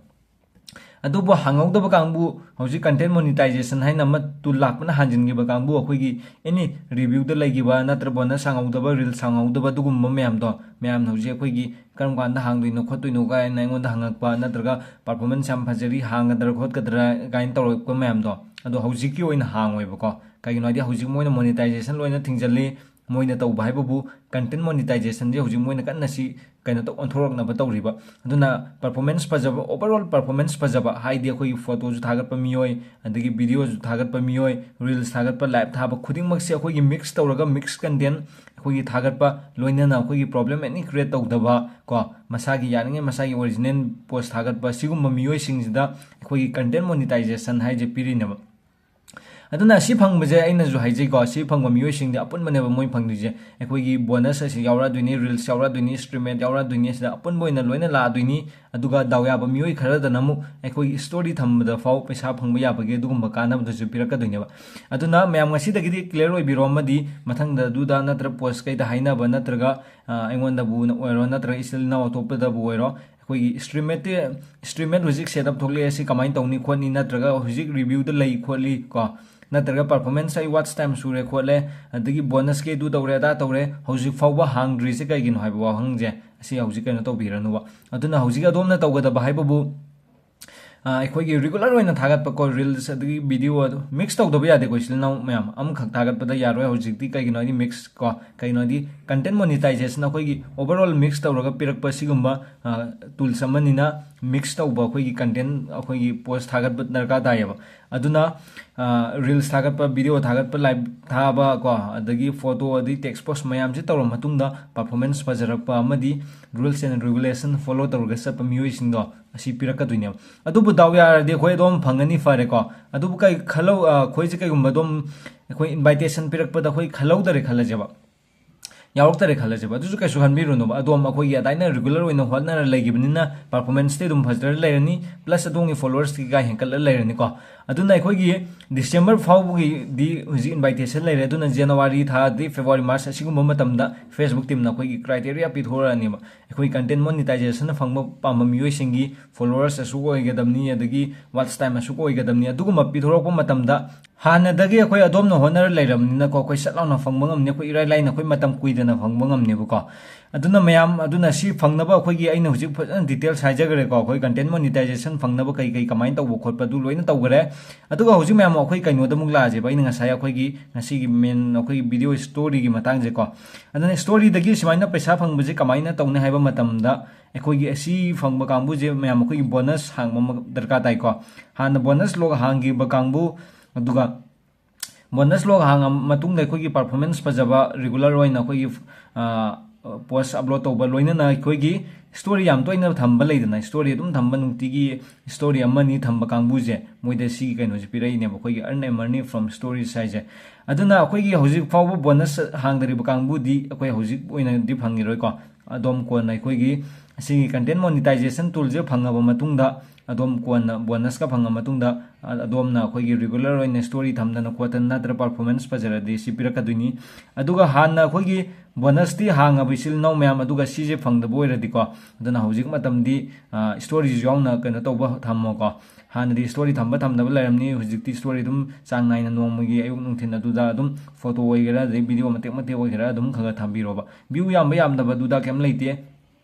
ꯑꯗꯨꯕꯨ ꯍꯥꯡꯍꯧꯗꯕ ꯀꯥꯡꯕꯨ, ꯍꯧꯖꯤꯛ content monetization ꯍꯥꯏꯅ ꯑꯃ tool ꯂꯥꯛꯄꯅ ꯍꯥꯟꯖꯤꯟꯈꯤꯕ ꯀꯥꯡꯕꯨ, ꯑꯩꯈꯣꯏꯒꯤ any reviewꯗ ꯂꯩꯈꯤꯕ ꯅꯠꯇ꯭ꯔ bonus ꯍꯥꯡꯍꯧꯗꯕ, reels ꯍꯥꯡꯍꯧꯗꯕ, ꯑꯗꯨꯒꯨꯝꯕ ꯃꯌꯥꯝꯗꯣ, ꯃꯌꯥꯝꯅ ꯍꯧꯖꯤꯛ ꯑꯩꯈꯣꯏꯒꯤ "ꯀꯔꯝ ꯀꯥꯟꯗ ꯍꯥꯡꯗꯣꯏꯅꯣ ꯈꯣꯠꯇꯣꯏꯅꯣ?" ꯀꯥꯏꯅ ꯑꯩꯉꯣꯟꯗ ꯍꯪꯉꯛꯄ, ꯅꯠꯇ꯭ꯔꯒ "Performance ꯌꯥꯝ ꯐꯖꯔꯤ, ꯍꯥꯡꯒꯗ꯭ꯔꯥ ꯈꯣꯠꯀꯗ꯭ꯔꯥ?" ꯀꯥꯏꯅ ꯇꯧꯔꯛꯄ ꯃꯌꯥꯝꯗꯣ, ꯑꯗꯣ ꯍꯧꯖꯤꯛꯀꯤ ꯑꯣꯏꯅ ꯍꯥꯡꯉꯣꯏꯕꯀꯣ꯫ ꯀꯩꯒꯤꯅꯣ ꯍꯥꯏꯗꯤ ꯍꯧꯖꯤꯛ ꯃꯣꯏꯅ monetization ꯂꯣꯏꯅ ꯊꯤꯡꯖꯤꯜꯂꯤ꯫ ꯃꯣꯏꯅ ꯇꯧꯕ ꯍꯥꯏꯕꯕꯨ content monetizationꯁꯦ ꯍꯧꯖꯤꯛ ꯃꯣꯏꯅ ꯀꯟꯅ ꯁꯤ ꯀꯩꯅꯣ ꯇꯧ, ꯑꯣꯟꯊꯣꯔꯛꯅꯕ ꯇꯧꯔꯤꯕ꯫ ꯑꯗꯨꯅ performance ꯐꯖꯕ, overall performance ꯐꯖꯕ ꯍꯥꯏꯗꯤ ꯑꯩꯈꯣꯏꯒꯤ photoꯁꯨ ꯊꯥꯒꯠꯄ ꯃꯤꯑꯣꯏ, ꯑꯗꯒꯤ videoꯁꯨ ꯊꯥꯒꯠꯄ ꯃꯤꯑꯣꯏ, reels ꯊꯥꯒꯠꯄ, live ꯊꯥꯕ ꯈꯨꯗꯤꯡꯃꯛꯁꯦ ꯑꯩꯈꯣꯏꯒꯤ mix ꯇꯧꯔꯒ, mix content ꯑꯩꯈꯣꯏꯒꯤ ꯊꯥꯒꯠꯄ, ꯂꯣꯏꯅꯅ ꯑꯩꯈꯣꯏꯒꯤ problem any create ꯇꯧꯗꯕ ꯀꯣ, ꯃꯁꯥꯒꯤ ꯌꯥꯔꯤꯉꯩ ꯃꯁꯥꯒꯤ original post ꯊꯥꯒꯠꯄ, ꯁꯤꯒꯨꯝꯕ ꯃꯤꯑꯣꯏꯁꯤꯡꯁꯤꯗ ꯑꯩꯈꯣꯏꯒꯤ content monetization ꯍꯥꯏꯁꯦ ꯄꯤꯔꯤꯅꯦꯕ꯫ ꯑꯗꯨꯅ ꯁꯤ ꯐꯪꯕꯁꯦ ꯑꯩꯅꯁꯨ ꯍꯥꯏꯖꯩꯀꯣ, ꯁꯤ ꯐꯪꯕ ꯃꯤꯑꯣꯏꯁꯤꯡꯗꯤ ꯑꯄꯨꯟꯕꯅꯦꯕ ꯃꯣꯏ ꯐꯪꯗꯣꯏꯁꯦ꯫ ꯑꯩꯈꯣꯏꯒꯤ bonus ꯑꯁꯤ ꯌꯥꯎꯔꯛꯑꯗꯣꯏꯅꯤ, reels ꯌꯥꯎꯔꯛꯑꯗꯣꯏꯅꯤ, StreamYard ꯌꯥꯎꯔꯛꯑꯗꯣꯏꯅꯤ, ꯑꯁꯤꯗ ꯑꯄꯨꯟꯕ ꯑꯣꯏꯅ ꯂꯣꯏꯅ ꯂꯥꯛꯑꯗꯣꯏꯅꯤ꯫ ꯑꯗꯨꯒ ꯗꯥꯎ ꯌꯥꯕ ꯃꯤꯑꯣꯏ ꯈꯔꯗꯅ ꯑꯃꯨꯛ ꯑꯩꯈꯣꯏꯒꯤ story ꯊꯝꯕꯗ ꯐꯥꯎ ꯄꯩꯁꯥ ꯐꯪꯕ ꯌꯥꯕꯒꯤ ꯑꯗꯨꯒꯨꯝꯕ ꯀꯥꯟꯅꯕꯗꯨꯁꯨ ꯄꯤꯔꯛꯀꯗꯣꯏꯅꯦꯕ꯫ ꯑꯗꯨꯅ ꯃꯌꯥꯝ ꯉꯁꯤꯗꯒꯤꯗꯤ clear ꯑꯣꯏꯕꯤꯔꯣ, ꯑꯃꯗꯤ ꯃꯊꯪꯗ ꯑꯗꯨꯗ ꯅꯠꯇ꯭ꯔ post ꯀꯩꯗ ꯍꯥꯏꯅꯕ ꯅꯠꯇ꯭ꯔꯒ, ꯑ, ꯑꯩꯉꯣꯟꯗꯕꯨ ꯑꯣꯏꯔꯣ ꯅꯠꯇ꯭ꯔꯒ ꯏꯆꯤꯜ ꯏꯅꯥꯎ ꯑꯇꯣꯞꯄꯗꯕꯨ ꯑꯣꯏꯔꯣ, ꯑꯩꯈꯣꯏꯒꯤ StreamYard, StreamYard ꯍꯧꯖꯤꯛ setup ꯊꯣꯛꯂꯛꯑꯦ, ꯁꯤ ꯀꯃꯥꯏꯅ ꯇꯧꯅꯤ ꯈꯣꯠꯅꯤ, ꯅꯠꯇ꯭ꯔꯒ ꯍꯧꯖꯤꯛ reviewꯗ ꯂꯩ ꯈꯣꯠꯂꯤ ꯀꯣ, ꯅꯠꯇ꯭ꯔꯒ performance ꯑꯩ watch time ꯁꯨꯔꯦ ꯈꯣꯠꯂꯦ, ꯑꯗꯒꯤ bonusꯀꯤ ꯑꯗꯨ ꯇꯧꯔꯦ ꯑꯗꯥ ꯇꯧꯔꯦ, ꯍꯧꯖꯤꯛ ꯐꯥꯎꯕ ꯍꯥꯡꯗ꯭ꯔꯤꯁꯦ ꯀꯩꯒꯤꯅꯣ ꯍꯥꯏꯕ ꯋꯥꯍꯪꯁꯦ ꯑꯁꯤ ꯍꯧꯖꯤꯛ ꯀꯩꯅꯣ ꯇꯧꯕꯤꯔꯅꯨꯕ꯫ ꯑꯗꯨꯅ ꯍꯧꯖꯤꯛ ꯑꯗꯣꯝꯅ ꯇꯧꯒꯗꯕ ꯍꯥꯏꯕꯕꯨ, ꯑ, ꯑꯩꯈꯣꯏꯒꯤ regular ꯑꯣꯏꯅ ꯊꯥꯒꯠꯄ ꯀꯣ, reels ꯑꯗꯒꯤ video ꯑꯗꯨ mix ꯇꯧꯗꯕ ꯌꯥꯗꯦꯀꯣ, ꯏꯆꯤꯜ ꯏꯅꯥꯎ ꯃꯌꯥꯝ꯫ ꯑꯃꯈꯛ ꯊꯥꯒꯠꯄꯗ ꯌꯥꯔꯣꯏ ꯍꯧꯖꯤꯛꯇꯤ, ꯀꯩꯒꯤꯅꯣ ꯍꯥꯏꯗꯤ mix ꯀꯣ, ꯀꯩꯒꯤꯅꯣ ꯍꯥꯏꯗꯤ content monetization ꯑꯩꯈꯣꯏꯒꯤ overall mix ꯇꯧꯔꯒ ꯄꯤꯔꯛꯄ ꯁꯤꯒꯨꯝꯕ, ꯑ, tools ꯑꯃꯅꯤꯅ mix ꯇꯧꯕ ꯑꯩꯈꯣꯏꯒꯤ content ꯑꯩꯈꯣꯏꯒꯤ post ꯊꯥꯒꯠꯄ ꯗꯔꯀꯥꯔ ꯇꯥꯏꯌꯦꯕ꯫ ꯑꯗꯨꯅ, ꯑ, reels ꯊꯥꯒꯠꯄ, video ꯊꯥꯒꯠꯄ, live ꯊꯥꯕ ꯀꯣ, ꯑꯗꯒꯤ photo ꯑꯗꯒꯤ text post ꯃꯌꯥꯝꯁꯤ ꯇꯧꯔ ꯃꯇꯨꯡꯗ performance ꯐꯖꯔꯛꯄ ꯑꯃꯗꯤ rules and regulation follow ꯇꯧꯔꯒ ꯆꯠꯄ ꯃꯤꯑꯣꯏꯁꯤꯡꯗꯣ ꯑꯁꯤ ꯄꯤꯔꯛꯀꯗꯣꯏꯅꯦꯕ꯫ ꯑꯗꯨꯕꯨ ꯗꯥꯎ ꯌꯥꯔꯗꯤ ꯑꯩꯈꯣꯏ ꯑꯗꯨꯝ ꯐꯪꯒꯅꯤ, ꯐꯔꯦꯀꯣ꯫ ꯑꯗꯨꯕꯨ ꯀꯩ ꯈꯜꯍꯧ-, ꯑ, ꯑꯩꯈꯣꯏꯁꯦ ꯀꯩꯒꯨꯝꯕ ꯑꯗꯨꯝ ꯑꯩꯈꯣꯏ invitation ꯄꯤꯔꯛꯄꯗ ꯑꯩꯈꯣꯏ ꯈꯜꯍꯧꯗꯔꯦ ꯈꯜꯂꯁꯦꯕ꯫ ꯌꯥꯎꯔꯛꯇꯔꯦ ꯈꯜꯂꯁꯦꯕ, ꯑꯗꯨꯁꯨ ꯀꯩꯁꯨ ꯈꯟꯕꯤꯔꯨꯅꯨꯕ꯫ ꯑꯗꯣꯝ ꯑꯩꯈꯣꯏꯒꯤ ꯑꯗꯥꯏꯅ regular ꯑꯣꯏꯅ ꯍꯣꯠꯅꯔ ꯂꯩꯈꯤꯕꯅꯤꯅ performanceꯇꯤ ꯑꯗꯨꯝ ꯐꯖꯔ ꯂꯩꯔꯅꯤ, plus ꯑꯗꯣꯝꯒꯤ followers ꯀꯩꯀꯥ ꯍꯦꯟꯒꯠꯂ ꯂꯩꯔꯅꯤꯀꯣ꯫ ꯑꯗꯨꯅ ꯑꯩꯈꯣꯏꯒꯤ December ꯐꯥꯎꯕꯒꯤꯗꯤ ꯍꯧꯖꯤꯛ invitation ꯂꯩꯔꯦ, ꯑꯗꯨꯅ January ꯊꯥꯗꯤ, February, March ꯑꯁꯤꯒꯨꯝꯕ ꯃꯇꯝꯗ Facebook teamꯅ ꯑꯩꯈꯣꯏꯒꯤ criteria ꯄꯤꯊꯣꯔꯛꯑꯅꯦꯕ꯫ ꯑꯩꯈꯣꯏ content monetizationꯅ ꯐꯪꯕ ꯄꯥꯝꯕ ꯃꯤꯑꯣꯏꯁꯤꯡꯒꯤ followers ꯑꯁꯨꯛ ꯑꯣꯏꯒꯗꯕꯅꯤ, ꯑꯗꯒꯤ watch time ꯑꯁꯨꯛ ꯑꯣꯏꯒꯗꯕꯅꯤ, ꯑꯗꯨꯒꯨꯝꯕ ꯄꯤꯊꯣꯔꯛꯄ ꯃꯇꯝꯗ ꯍꯥꯟꯅꯗꯒꯤ ꯑꯩꯈꯣꯏ ꯑꯗꯣꯝꯅ ꯍꯣꯠꯅꯔ ꯂꯩꯔꯕꯅꯤꯅꯀꯣ, ꯑꯩꯈꯣꯏ ꯁꯠ ꯂꯥꯎꯅ ꯐꯪꯕ ꯉꯝꯅꯤ, ꯑꯩꯈꯣꯏ ꯏꯔꯥꯏ ꯂꯥꯏꯅ ꯑꯩꯈꯣꯏ ꯃꯇꯝ ꯀꯨꯏꯗꯅ ꯐꯪꯕ ꯉꯝꯅꯦꯕꯀꯣ꯫ ꯑꯗꯨꯅ ꯃꯌꯥꯝ, ꯑꯗꯨꯅ ꯁꯤ ꯐꯪꯅꯕ ꯑꯩꯈꯣꯏꯒꯤ, ꯑꯩꯅ ꯍꯧꯖꯤꯛ ꯐꯖꯅ details ꯍꯥꯏꯖꯈ꯭ꯔꯦꯀꯣ, ꯑꯩꯈꯣꯏ content monetization ꯐꯪꯅꯕ ꯀꯩ ꯀꯩ ꯀꯃꯥꯏꯅ ꯇꯧꯕ ꯈꯣꯠꯄ ꯑꯗꯨ ꯂꯣꯏꯅ ꯇꯧꯈꯔꯦ꯫ ꯑꯗꯨꯒ ꯍꯧꯖꯤꯛ ꯃꯌꯥꯝ ꯑꯩꯈꯣꯏ ꯀꯩꯅꯣꯗ ꯑꯃꯨꯛ ꯂꯥꯛꯑꯁꯦꯕ, ꯑꯩꯅ ꯉꯁꯥꯏ ꯑꯩꯈꯣꯏꯒꯤ ꯉꯁꯤꯒꯤ main ꯑꯩꯈꯣꯏꯒꯤ video storyꯒꯤ ꯃꯇꯥꯡꯁꯦꯀꯣ꯫ ꯑꯗꯨꯅ storyꯗꯒꯤ ꯁꯨꯃꯥꯏꯅ ꯄꯩꯁꯥ ꯐꯪꯕꯁꯦ ꯀꯃꯥꯏꯅ ꯇꯧꯅꯤ ꯍꯥꯏꯕ ꯃꯇꯝꯗ, ꯑꯩꯈꯣꯏꯒꯤ ꯑꯁꯤ ꯐꯪꯕ ꯀꯥꯡꯕꯨꯁꯦ ꯃꯌꯥꯝ ꯑꯩꯈꯣꯏꯒꯤ bonus ꯍꯥꯡꯕ ꯑꯃ ꯗꯔꯀꯥꯔ ꯇꯥꯏꯀꯣ꯫ ꯍꯥꯟꯅ bonus log ꯍꯥꯡꯈꯤꯕ ꯀꯥꯡꯕꯨ, ꯑꯗꯨꯒ bonus log ꯍꯥꯡꯉ ꯃꯇꯨꯡꯗ ꯑꯩꯈꯣꯏꯒꯤ performance ꯐꯖꯕ, regular ꯑꯣꯏꯅ ꯑꯩꯈꯣꯏꯒꯤ, ꯑ, post upload ꯇꯧꯕ, ꯂꯣꯏꯅꯅ ꯑꯩꯈꯣꯏꯒꯤ story ꯌꯥꯝ ꯇꯣꯏꯅ ꯊꯝꯕ ꯂꯩꯗꯅ, story ꯑꯗꯨꯝ ꯊꯝꯕ, ꯅꯨꯡꯇꯤꯒꯤ story ꯑꯃꯅꯤ ꯊꯝꯕ ꯀꯥꯡꯕꯨꯁꯦ, ꯃꯣꯏꯗ ꯁꯤꯒꯤ ꯀꯩꯅꯣꯁꯦ ꯄꯤꯔꯛꯏꯅꯦꯕ, ꯑꯩꯈꯣꯏꯒꯤ earn a money from stories ꯍꯥꯏꯁꯦ꯫ ꯑꯗꯨꯅ ꯑꯩꯈꯣꯏꯒꯤ ꯍꯧꯖꯤꯛ ꯐꯥꯎꯕ bonus ꯍꯥꯡꯗꯔꯤꯕ ꯀꯥꯡꯕꯨꯗꯤ ꯑꯩꯈꯣꯏ ꯍꯧꯖꯤꯛ ꯑꯣꯏꯅꯗꯤ ꯐꯪꯈꯤꯔꯣꯏꯀꯣ꯫ ꯑꯗꯣꯝ ꯀꯣꯟꯅ ꯑꯩꯈꯣꯏꯒꯤ ꯑꯁꯤꯒꯤ content monetization toolꯁꯦ ꯐꯪꯉꯕ ꯃꯇꯨꯡꯗ, ꯑꯗꯣꯝ ꯀꯣꯟꯅ bonusꯀ ꯐꯪꯉ ꯃꯇꯨꯡꯗ, ꯑ-, ꯑꯗꯣꯝꯅ ꯑꯩꯈꯣꯏꯒꯤ regular ꯑꯣꯏꯅ story ꯊꯝꯗꯅ ꯈꯣꯠꯇꯅ ꯅꯠꯇ꯭ꯔ performance ꯐꯖꯔꯗꯤ ꯁꯤ ꯄꯤꯔꯛꯀꯗꯣꯏꯅꯤ꯫ ꯑꯗꯨꯒ ꯍꯥꯟꯅ ꯑꯩꯈꯣꯏꯒꯤ bonusꯇꯤ ꯍꯥꯡꯉꯕ ꯏꯆꯤꯜ ꯏꯅꯥꯎ ꯃꯌꯥꯝ, ꯑꯗꯨꯒ ꯁꯤꯁꯦ ꯐꯪꯗꯕ ꯑꯣꯏꯔꯗꯤꯀꯣ, ꯑꯗꯨꯅ ꯍꯧꯖꯤꯛ ꯃꯇꯝꯗꯤ, ꯑ, storyꯁꯨ ꯌꯥꯎꯅ ꯀꯩꯅꯣ ꯇꯧꯕ ꯊꯝꯃꯣꯀꯣ꯫ ꯍꯥꯟꯅꯗꯤ story ꯊꯝꯕ ꯊꯝꯗꯕ ꯂꯩꯔꯝꯅꯤ, ꯍꯧꯖꯤꯛꯇꯤ story ꯑꯗꯨꯝ ꯆꯥꯡ ꯅꯥꯏꯅ ꯅꯣꯡꯃꯒꯤ ꯑꯌꯨꯛ ꯅꯨꯡꯊꯤꯟ ꯑꯗꯨꯗ ꯑꯗꯨꯝ photo ꯑꯣꯏꯒꯦꯔꯥ, ꯑꯗꯩ video ꯃꯇꯦꯛ ꯃꯇꯦꯛ ꯑꯣꯏꯒꯦꯔꯥ ꯑꯗꯨꯝ ꯈꯔ ꯈꯔ ꯊꯝꯕꯤꯔꯣꯕ꯫ View ꯌꯥꯝꯕ ꯌꯥꯝꯗꯕ ꯑꯗꯨꯗ ꯀꯩꯝ ꯂꯩꯇꯦ꯫